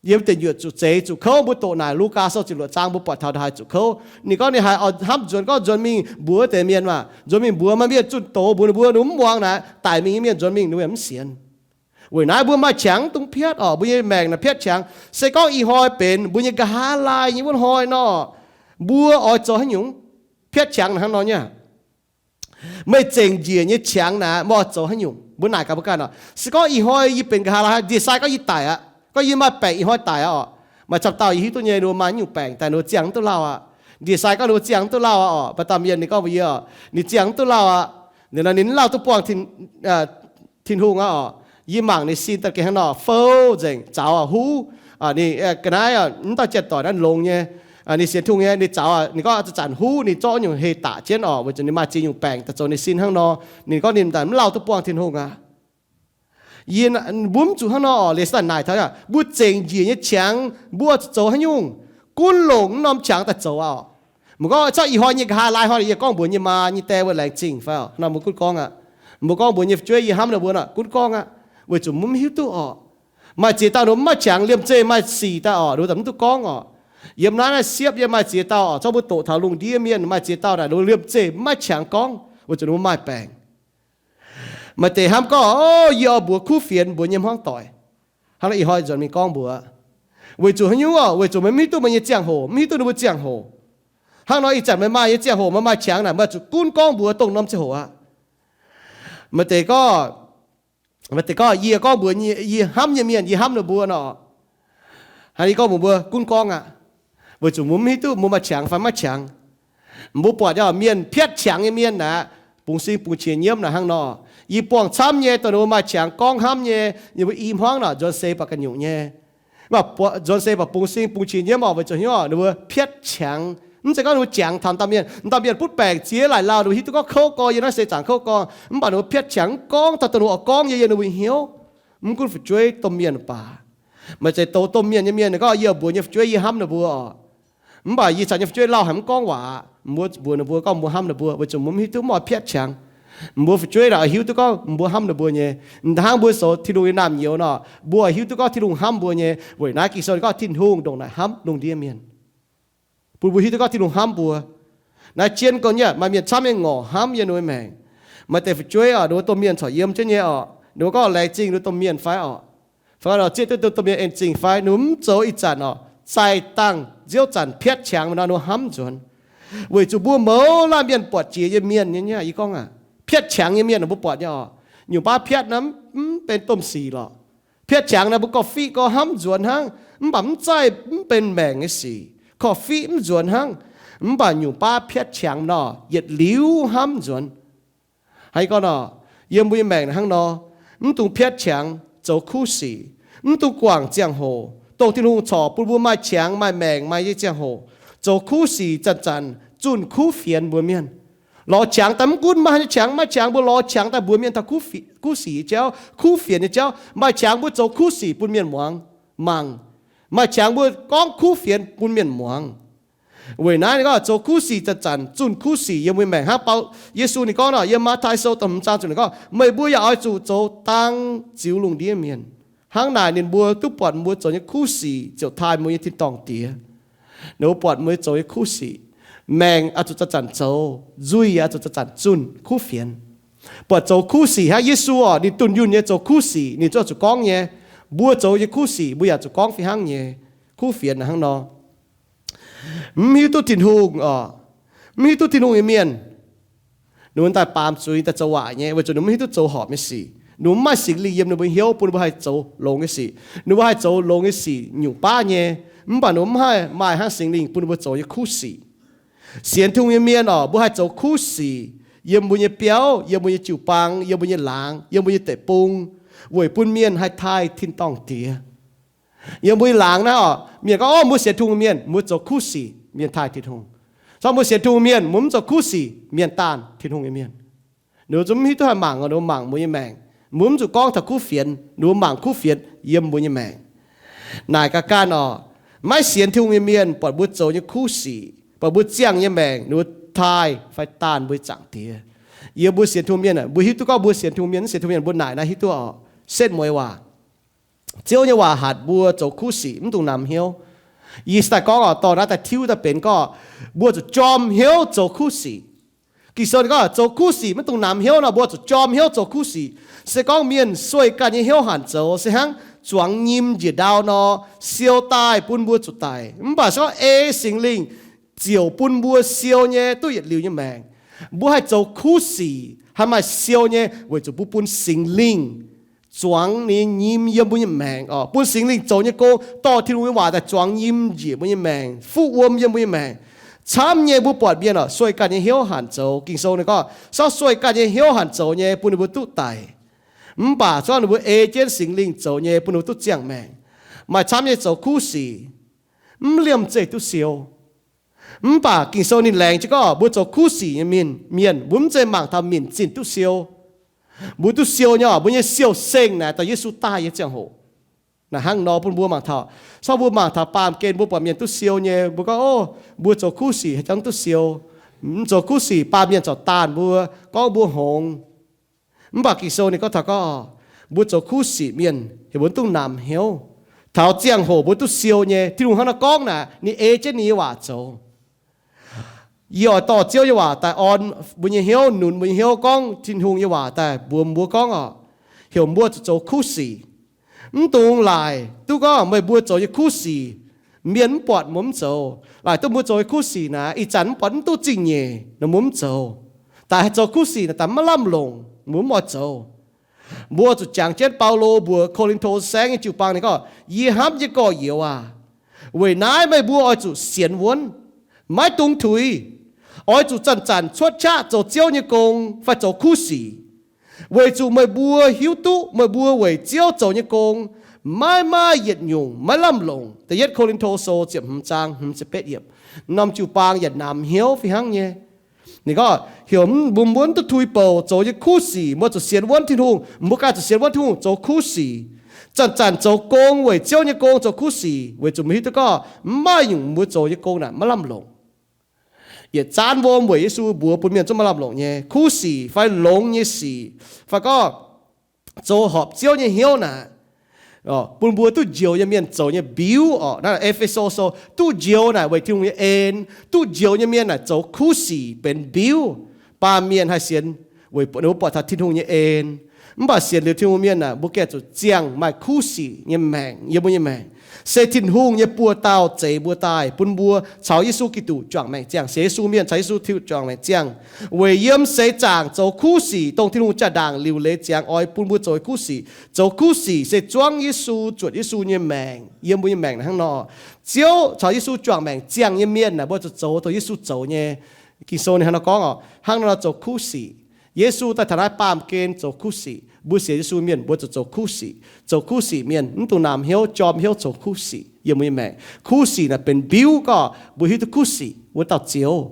Yiem deic nyuoqc zuqc zeix zuqc kouv, mbuo doqc naaic Lugaa Sou ziepc luoqc zaang mbuo buatc taux haaix zuqc kouv. Ninh gorngv ninh haiz oix hnamv nzuonx gorngv nzuonx mingh mbuox deix mienh maah, nzuonx mingh mbuox maaih mienh zunh doz mbuox ninh mbuo, ninh mbuo mv muangx naaic, daic mingh nyei mienh nzuonx mingh ninh mbuo yaac mv sienx. Weic naaiv mbuo maaih qangx dungx piatv orqc, mbuo nyei maengc naaic piatv qangx. Se gorngv ih hnoi benx mbuo nyei nqa'haav laai nyei wuov hnoi nor, mbuo oix zoux haaix nyungc? Piatv qangx naaic hnangv nor nyei. Meih zengc njiec nyei qangx naaic, meih oix zoux haaix nyungc? Mbuo naaic gaax mbuo ganh orqc, se gorngv ih hnoi yie benx nqa'haav laai, ndie-sai gorngv yie daic aqv, gorngv yie maaih baengc ih hnoi daic aqv orqc. Maaih camv dauh yie hiuv duqv nyei, ninh mbuo maaih nyungc baengc daaih ninh mbuo ziangh mv duqv lauh aqv. Ndie-sai gorngv ninh mbuo ziangh mv duqv lauh aqv orqc, baac dauh mienh ninh gorngv mbuox yie orqc, ninh ziangh mv duqv lauh aqv. Ninh, ninh mv lauh duqv buangh Tin-Hungh aqv orqc. Yie mangc ninh sin daaih gengh hnangv nor fouv nzengc, zaux aqv, huv. Ninh ga'naaiv mv dauh janx-doic naaiv longx nyei, ninh sienx Tin-Hungh nyei, ninh zaux aqv, ninh gorngv zanc-zanc huv, ninh zorqv nyungc heh daqc jienv orqc, weic zuqc ninh maaih ziex nyungc baengc daaih zoux ninh sin hnangv nor. Ninh gorngv ninh mv lauh duqv buangh Tin-Hungh aqv. Yie, mbuo mv zuqc hnangv nor orqc. Liuz daaih naaic taux, mbuo zengc njiec nyei qangx mbuo zoux haaix nyungc? Gunv longc mv norm qangx daaih zoux aqv orqc. Mv gorngv zorqv ih hnoi nyei nqa'haav laai hnoi yie gorngv mbuox nyei maa nyei die wuov laengz zingh fai orqc, nor mbuo gunv gorngv aqv. Mbuo gorngv mbuox nyei fu'jueiv yie hnamv ninh mbuo nor gunv gorngv aqv, weic zuqc mbuo mv hiuv duqv orqc. Maaih ziex dauh ninh mv maaih qangx, liemh zeih maaih sic daaih orqc, ninh mbuo mv duqv gorngv orqc. Yiem naaiv naaiv siepv yie maaih ziex dauh orqc, zorqv mbuo doqc taux lungh ndiev mienh maaih ziex dauh naaic, ninh mbuo liemh zeih mv maaih qangx gorngv, weic zuqc ninh mbuo maaih baengc. Maaih deix hnamv gorngv, o, yie oix mbuox kuv fienx, mbuox nyei hmuangv doic, hnangv nor ih hnoi nzuonx mingh gorngv mbuox. Weic zuqc haaix nyungc orqc? Weic zuqc meih mv hiuv duqv meih nyei ziangh hoc, mv hiuv duqv ninh mbuo ziangh hoc. Hnangv nor ih zanc meih maaih nyei ziangh hoc, meih maaih qangx naaic, meih zuqc gunv gorngv mbuox dongh norm ziangh hoc aqv. Maaih deix gorngv, maaih deix gorngv, yie gorngv mbuox yie hnamv nyei mienh, yie hnamv ninh mbuo nor, hnangv yie gorngv mbuox mbuo gunv gorngv aqv. Weic zuqc mbuo mv hiuv duqv mbuo maaih qangx fai maiv qangx. Mbuo buatc nyei mienh piatv qangx nyei mienh aeqv, bungx sing bungx qiex nyiemv naaic hnangv nor. Yie buangh camv nyei dongh ninh mbuo maaih qangx gorngv hnamv nyei, ninh mbuo i hmuangv naaic nzuonx seix baac ganh nyungc nyei. Nzuonx seix baac bungx sing bungx qiex nyiemv orqc, weic zuqc hnyouv ninh mbuo piatv qangx. Mv zeiz gorngv ninh mbuo jangx taux dauh mienh, dauh mienh butv baengc ziex laaic lauh, ninh mbuo hiuv duqv gorngv kouv gorngv, yiem naaiv seix zaangc kouv gorngv, mv baac ninh mbuo piatv qangx mv gorngv taux dongh ninh mbuo oix gorngv nyei yiem ninh mbuo hnyouv. Mv gunv fu'jueiv domh mienh baac. Maaih zeiz douz domh mienh nyei mienh gorngv, yie mbuox nyei fu'jueiv yie hnamv ninh mbuo orqc, mv baac yie caux nyei fu'jueiv lauh haic mv gorngv waac. Mbuo mbuox ninh mbuo gorngv mbuo hnamv ninh mbuo, weic zuqc mbuo mv hiuv duqv, mv oix piatv qangx. Mbuo fu'jueiv naaic hiuv duqv gorngv mbuo hnamv ninh mbuo nyei. Hnangv mbuo zoux Tin-Hungh nyei naamh nyouz nor, mbuo hiuv duqv gorngv Tin-Hungh hnamv mbuo nyei. Weic naaiv Ging-Sou gorngv Tin-Hungh ndongc naaic hnamv lungh ndiev mienh, bun mbuo hiuv duqv gorngv Tin-Hungh hnamv mbuo. Naaiv jien gorn-nyuoqc maaih mienh camv nyei ngorc hnamv yiem ninh mbuo maengc. Maaih deix fu'jueiv oc, ninh mbuo domh mienh corc yiem jienv nyei oc, ninh mbuo gorngv laengz zingh ninh mbuo domh mienh fai oc, fai gorngv nor zieqv duqv domh mienh en zingh fai, ninh mbuo mv zoux ih zanc oc, zaih dangh nziouv zanc piatv qangx nor, ninh mbuo hnamv nzuonx. Weic zuqc mbuo mouz laanh mienh buatc jiex nyei mienh nyei, yie gorngv aqv, piatv qangx nyei mienh mbuo buatc nyei oc, nyungc baav piatv naaiv mv benx domh sic lorqc. Piatv qangx naaiv mbuo korv-fiqv gorngv hnamv nzuonx hnangv, mv baac mv zaih mv benx maengc nyei sic. Korv-fiqv mv nzuonx hnangv, mv baac nyungc baav piatv qangx nor, yietc liuz hnamv nzuonx. Hnangv gorngv nor, yiem mbuo nyei maengc hnangv nor, mv dungx piatv qangx zoux kuv sic, mv dungx guangc ziangh hoc, dongh Tin-Hungh corc bun mbuo maaih qangx maaih maengc maaih nyei ziangh hoc, zoux kuv sic zanc-zanc zunh kuv fienx mbuox mienh. Lorz qangx daaih mv gunv maaih nyei qangx, maaih qangx mbuo lorz qangx daaih mbuox mienh taux kuv sic nyei jauv, kuv fienx nyei jauv. Maaih qangx mbuo zoux kuv sic bun mienh muangx, mangc. Maaih qangx mbuo gorngv kuv fienx bun mienh muangx. Weic naaiv ninh gorngv zoux kuv sic zanc-zanc zunh kuv sic yiem mbuo maengc hnangv. Baulo, Yesu ninh gorngv nor, yiem Matv^tai Sou da'hmz zaang ziepc luoqc ninh gorngv, meih mbuo yaac oix zuqc zoux dang ziux lungh ndiev mienh. Hnangv naaic ninh mbuo duqv buatc mbuo zoux nyei kuv sic ziouc taaih mbuo nyei tin-dorngh Diex. Ninh mbuo buatc mbuo zoux nyei kuv sic, maengc oix zuqc zanc-zanc zoux, nzuih oix zuqc zanc-zanc zunh kuv fienx. Buatc zoux kuv sic hnangv Yesu oc, ninh dunh yunh nyei zoux kuv sic ninh zuqc zuqc gorngv nyei. Mbuo zoux nyei kuv sic mbuo yaac zuqc gorngv fih hnangv nyei. Kuv fienx hnangv nor. Mv hiuv duqv Tin-Hungh oc, mv hiuv duqv Tin-Hungh nyei mienh, ninh mbuo daaih baamz zuiz daaih zoux waaic nyei, weic zuqc ninh mv hiuv duqv zoux horpc nyei sic. Ninh mbuo mv maaih Singx Lingh yiem ninh mbuo hnyouv bun ninh mbuo haih zoux longx nyei sic. Ninh mbuo haih zoux longx nyei sic nyungc baav nyei, mv baac ninh mbuo mv haih maaih hnangv Singx Lingh bun ninh mbuo zoux nyei kuv sic. Sienx Tin-Hungh nyei mienh oc, mbuo haih zoux kuv sic yiem mbuo nyei biauv, yiem mbuo nyei jiu-baang, yiem mbuo nyei laangz, yiem mbuo nyei deic-bung, weic bun mienh haih taaih tin-dorngh Diex. Yiem mbuo nyei laangz naaiv oc, mienh gorngv, Ov, mbuo sienx Tin-Hungh mienh, mbuo zoux kuv sic, mienh taaih Tin-Hungh. Cong mbuo sienx Tin-Hungh mienh, mbuo mv zoux kuv sic, mienh daanh Tin-Hungh nyei mienh. Ninh mbuo zungv mv hiuv duqv haih mangc, ninh mbuo mangc mbuo nyei maengc. Mbuo mv zuqc gorngv taux kuv fienx, ninh mbuo mangc kuv fienx yiem mbuo nyei maengc. Naaic ga'ganh oc, maiv sienx Tin-Hungh nyei mienh buatc mbuo zoux nyei kuv sic, buatc mbuo ziangh nyei maengc, ninh mbuo taaih fai daanh mbuo nyei Zaangc Diex. Yie mbuo sienx Tin-Hungh mienh, mbuo hiuv duqv gorngv mbuo sienx Tin-Hungh mienh, mv sienx Tin-Hungh mienh, mbuo naaic naaiv hiuv duqv oc. Setv mueiz waac, Ziouv nyei waac hatc mbuo zoux kuv sic mv dungx namx hnyouv. Yie se daaih gorngv oc, dorh naaiv daaih tiuv daaih benx gorngv mbuo zuqc jorm hnyouv zoux kuv sic. Ging-Sou ninh gorngv zoux kuv sic maiv dungx namx hnyouv nor, mbuo zuqc jorm hnyouv zoux kuv sic. Se gorngv mienh sueih ganh nyei hnyouv hanc zoux, se hnangv zuangx nyim njiec ndau nor, siou daaih bun mbuo zuqc daic. Mv baac se gorngv ei Singx Lingh ziouc bun mbuo siou nyei duqv yietc liuz nyei maengc. Mbuo haih zoux kuv sic, haih maaih siou nyei, weic zuqc mbuo bun Singx Lingh zuangx ninh nyei nyim yiem mbuo nyei maengc oc. Bun Singx Lingh zoux nyei gong, dorh Tin-Hungh nyei waac daaih zuangx nyim njiec mbuo nyei maengc, fuqv wuom yiem mbuo nyei maengc. Camv nyei mbuo buatc mienh oc, sueih ganh nyei hnyouv hanc zoux. Ging-Sou ninh gorngv, se gorngv sueih ganh nyei hnyouv hanc zoux nyei, bun ninh mbuo duqv daic. Mv baac se gorngv ninh mbuo ei jienv Singx Lingh zoux nyei, bun ninh mbuo duqv ziangh maengc. Maaih camv nyei zoux kuv sic, mv liemh zeih duqv siou. Mv baac Ging-Sou ninh laengz jienv gorngv mbuo zoux kuv sic nyei mienh, mienh mbuo mv zeiz mangc taux minc zinh duqv siou. Mbuo duqv siou nyei oc, mbuo nyei siou-seng naaic daaih Yesu daaih nyei ziangh hoc. Naaic hnangv nor bun mbuo mangc taux. Se gorngv mbuo mangc taux baamh gen mbuo buatc mienh duqv siou nyei, mbuo gorngv, Ov, mbuo zoux kuv sic haaix jangx duqv siou. Mv zoux kuv sic baamh mienh corc daanh mbuo, gorngv mbuo hngongx. Mv baac Ging-Sou ninh gorngv taux gorngv, mbuo zoux kuv sic mienh heuc mbuo mv dungx namx hnyouv. Taux ziangh hoc mbuo duqv siou nyei. Tin-Hungh hnangv naaiv gorngv naaic, ninh ei jienv ninh nyei waac zoux. Yie oix dorh Ziouv nyei waac daaih orn mbuo nyei hnyouv, nunc mbuo nyei hnyouv, gorngv Tin-Hungh nyei waac daaih mbuox mbuo gorngv oc, heuc mbuo zuqc zoux kuv sic. Mv dungx laaic duqv gorngv meih mbuo zoux nyei kuv sic, mienh mv buatc mbuo mv zoux. Laaic duqv mbuo zoux nyei kuv sic naaic, ih zanc mv buatc mv duqv zingh nyeic nor mbuo mv zoux. Daaih haih zoux kuv sic naaic daaih maiv lamh longc, mbuo mv oix zoux. Mbuo zuqc jangx jienv Baulo mbuox Ko^lin^to saengv nyei jiu-baang ninh gorngv, Yie hnamv nyei gorx-youz aac, weic naaiv meih mbuo oix zuqc sienx wuonv, maiv dungx tuix. Oix zuqc zanc-zanc cuotv qaqv zoux Ziouv nyei gong fai zoux kuv sic, weic zuqc meih mbuo hiuv duqv meih mbuo weic Ziouv zoux nyei gong maiv maaih yietc nyungc maiv lamh longc. Da'yietv Ko^lin^to Sou ziepc hmz zaang hmz ziepc betv yiemc. Norm jiu-baang yaac namx hnyouv fih hnangv nyei. Ninh gorngv heuc mbuo mbuo mv duqv tuix bouc zoux nyei kuv sic, mbuo zuqc sienx wuonv Tin-Hungh, mbuo ganh zuqc sienx wuonv Tin-Hungh zoux kuv sic. Zanc-zanc zoux gong weic Ziouv nyei gong zoux kuv sic, weic zuqc mbuo hiuv duqv gorngv mv maaih nyungc mbuo zoux nyei gong naaic maiv lamh longc. Yietc zaanv wuom weic Yesu mbuox bun mienh zungv maiv lamh longc nyei. Kuv sic fai longx nyei sic, fai gorngv zoux horpc Ziouv nyei hnyouv naaic, bun mbuo duqv njoux nyei mienh zoux nyei mbiuv orqc. Naaiv E^fe^so sou, duqv njoux naaic weic Tin-Hungh nyei en. Duqv njoux nyei mienh naaic zoux kuv sic benx mbiuv. Baamh mienh haih sienx weic mbuo buatc taux Tin-Hungh nyei en. Mv baac sienx liuz Tin-Hungh mienh aah, mbuo gengh zuqc ziangh maaih kuv sic nyei maengc yiem mbuo nyei maengc. Se Tin-Hungh nyei buoz-dauh zeix mbuo daaih, bun mbuo caux Yesu Giduc juangc maengc ziangh. Sienx Yesu mienh caux Yesu Giduc juangc maengc ziangh weic yiem seix zaangc zoux kuv sic, dongh Tin-Hungh jaa-ndaangc liuc leiz ziangx oix bun mbuo zoux kuv sic. Zoux kuv sic se zuangv Yesu, zuotc Yesu nyei maengc yiem mbuo nyei maengc hnangv nor. Ziouv caux Yesu juangc maengc ziangh nyei mienh aah, mbuo zuqc zoux dongh Yesu zoux nyei. Ging-Sou ninh hnangv nor gorngv orqc, hnangv nor zoux kuv sic. Yesu daaih taux naaiv baamh gen zoux kuv sic. Mbuo sienx Yesu mienh mbuo zuqc zoux kuv sic. Zoux kuv sic mienh mv dungx namx hnyouv, jorm hnyouv zoux kuv sic yiem mbuo nyei maengc. Kuv sic naaic benx mbiuv gorngv mbuo hiuv duqv kuv sic wuov dauh Ziouv.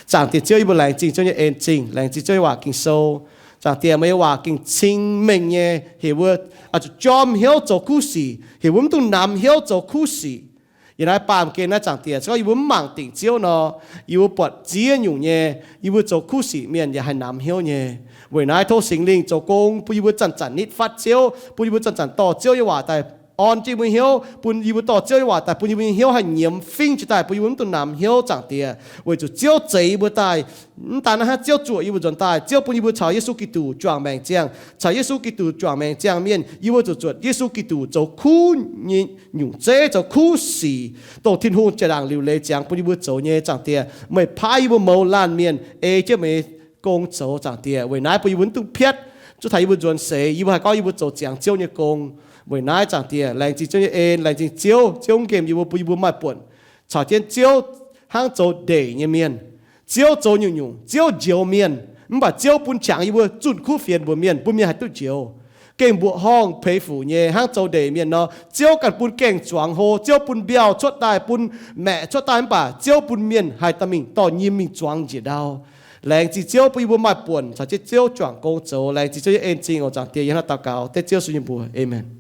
Zaangc Diex Ziouv, yie mbuo laengz zingh Ziouv nyei en zingh, laengz zingh Ziouv nyei waac Ging-Sou. Zaangc Diex, meih nyei waac gengh cing-mengh nyei, heuc mbuo zuqc jorm hnyouv zoux kuv sic, heuc mbuo mv dungx namx hnyouv zoux kuv sic. Yiem naaiv baamh gen naaiv, Zaangc Diex, se gorngv yie mbuo mv mangc dingc Ziouv nor, yie mbuo buatc ziex nyungc nyei, yie mbuo zoux kuv sic mienh yaac haih namx hnyouv nyei. Weic naaiv tov Singx Lingh zoux gong bun yie mbuo zanc-zanc nitv fatv Ziouv, bun yie mbuo zanc-zanc dorh Ziouv nyei waac daaih orn jienv yie mbuo hnyouv, bun yie mbuo dorh Ziouv nyei waac daaih bun yie mbuo nyei hnyouv haih nyiemz fingv jienv daaih, bun yie mbuo mv dungx namx hnyouv, Zaangc Diex. Weic zuqc Ziouv zeix yie mbuo daaih, mv daaih naaiv hnangv, Ziouv zuoqc yie mbuo nzuonx daaih, Ziouv bun yie mbuo caux Yesu Giduc juangc maengc ziangh. Caux Yesu Giduc juangc maengc ziangh mienh, yie mbuo zuqc zuotc Yesu Giduc zoux kuv nyei nyungc zeiv, zoux kuv sic, dongh Tin-Hungh jaa-ndaangc liuc leiz ziangx bun yie mbuo zoux nyei, Zaangc Diex. Meih paaiv yie mbuo mouz laanh mienh ei jienv meih nyei gong zoux, Zaangc Diex. Weic naaiv bun yie mbuo mv dungx piatv, zuov taux yie mbuo nzuonx seix, yie mbuo haih gorngv yie mbuo zoux ziangx Ziouv nyei gong. Weic naaiv, Zaangc Diex, laengz zingh Ziouv nyei en, laengz zingh Ziouv, Ziouv nqemh yie mbuo, bun yie mbuo maaih buonc caux jienv Ziouv hnangv zoux ndeic nyei mienh. Ziouv zoux nyungc-nyungc, Ziouv njoux mienh, mv baac Ziouv bun qangx yie mbuo zunh kuv fienx mbuox mienh, bun mienh haih duqv njoux. Gengh mbuoqc horngh peix fuc nyei hnangv zoux ndeic mienh nor, Ziouv ganh bun gaengh zuangx hlo, Ziouv bun mbiauh cuotv daaih, bun maeqc cuotv daaih, mv baac Ziouv bun mienh haih dorh mingh, dorh nyim mingh zuangx njiec ndau. Laengz zingh Ziouv bun yie mbuo maaih buonc caux jienv Ziouv juangc gong zoux. Laengz zingh Ziouv nyei en zingh oc, Zaangc Diex. Yie hnangv naaiv daux gaux dengv Ziouv Yesu nyei mbuox. Aamen.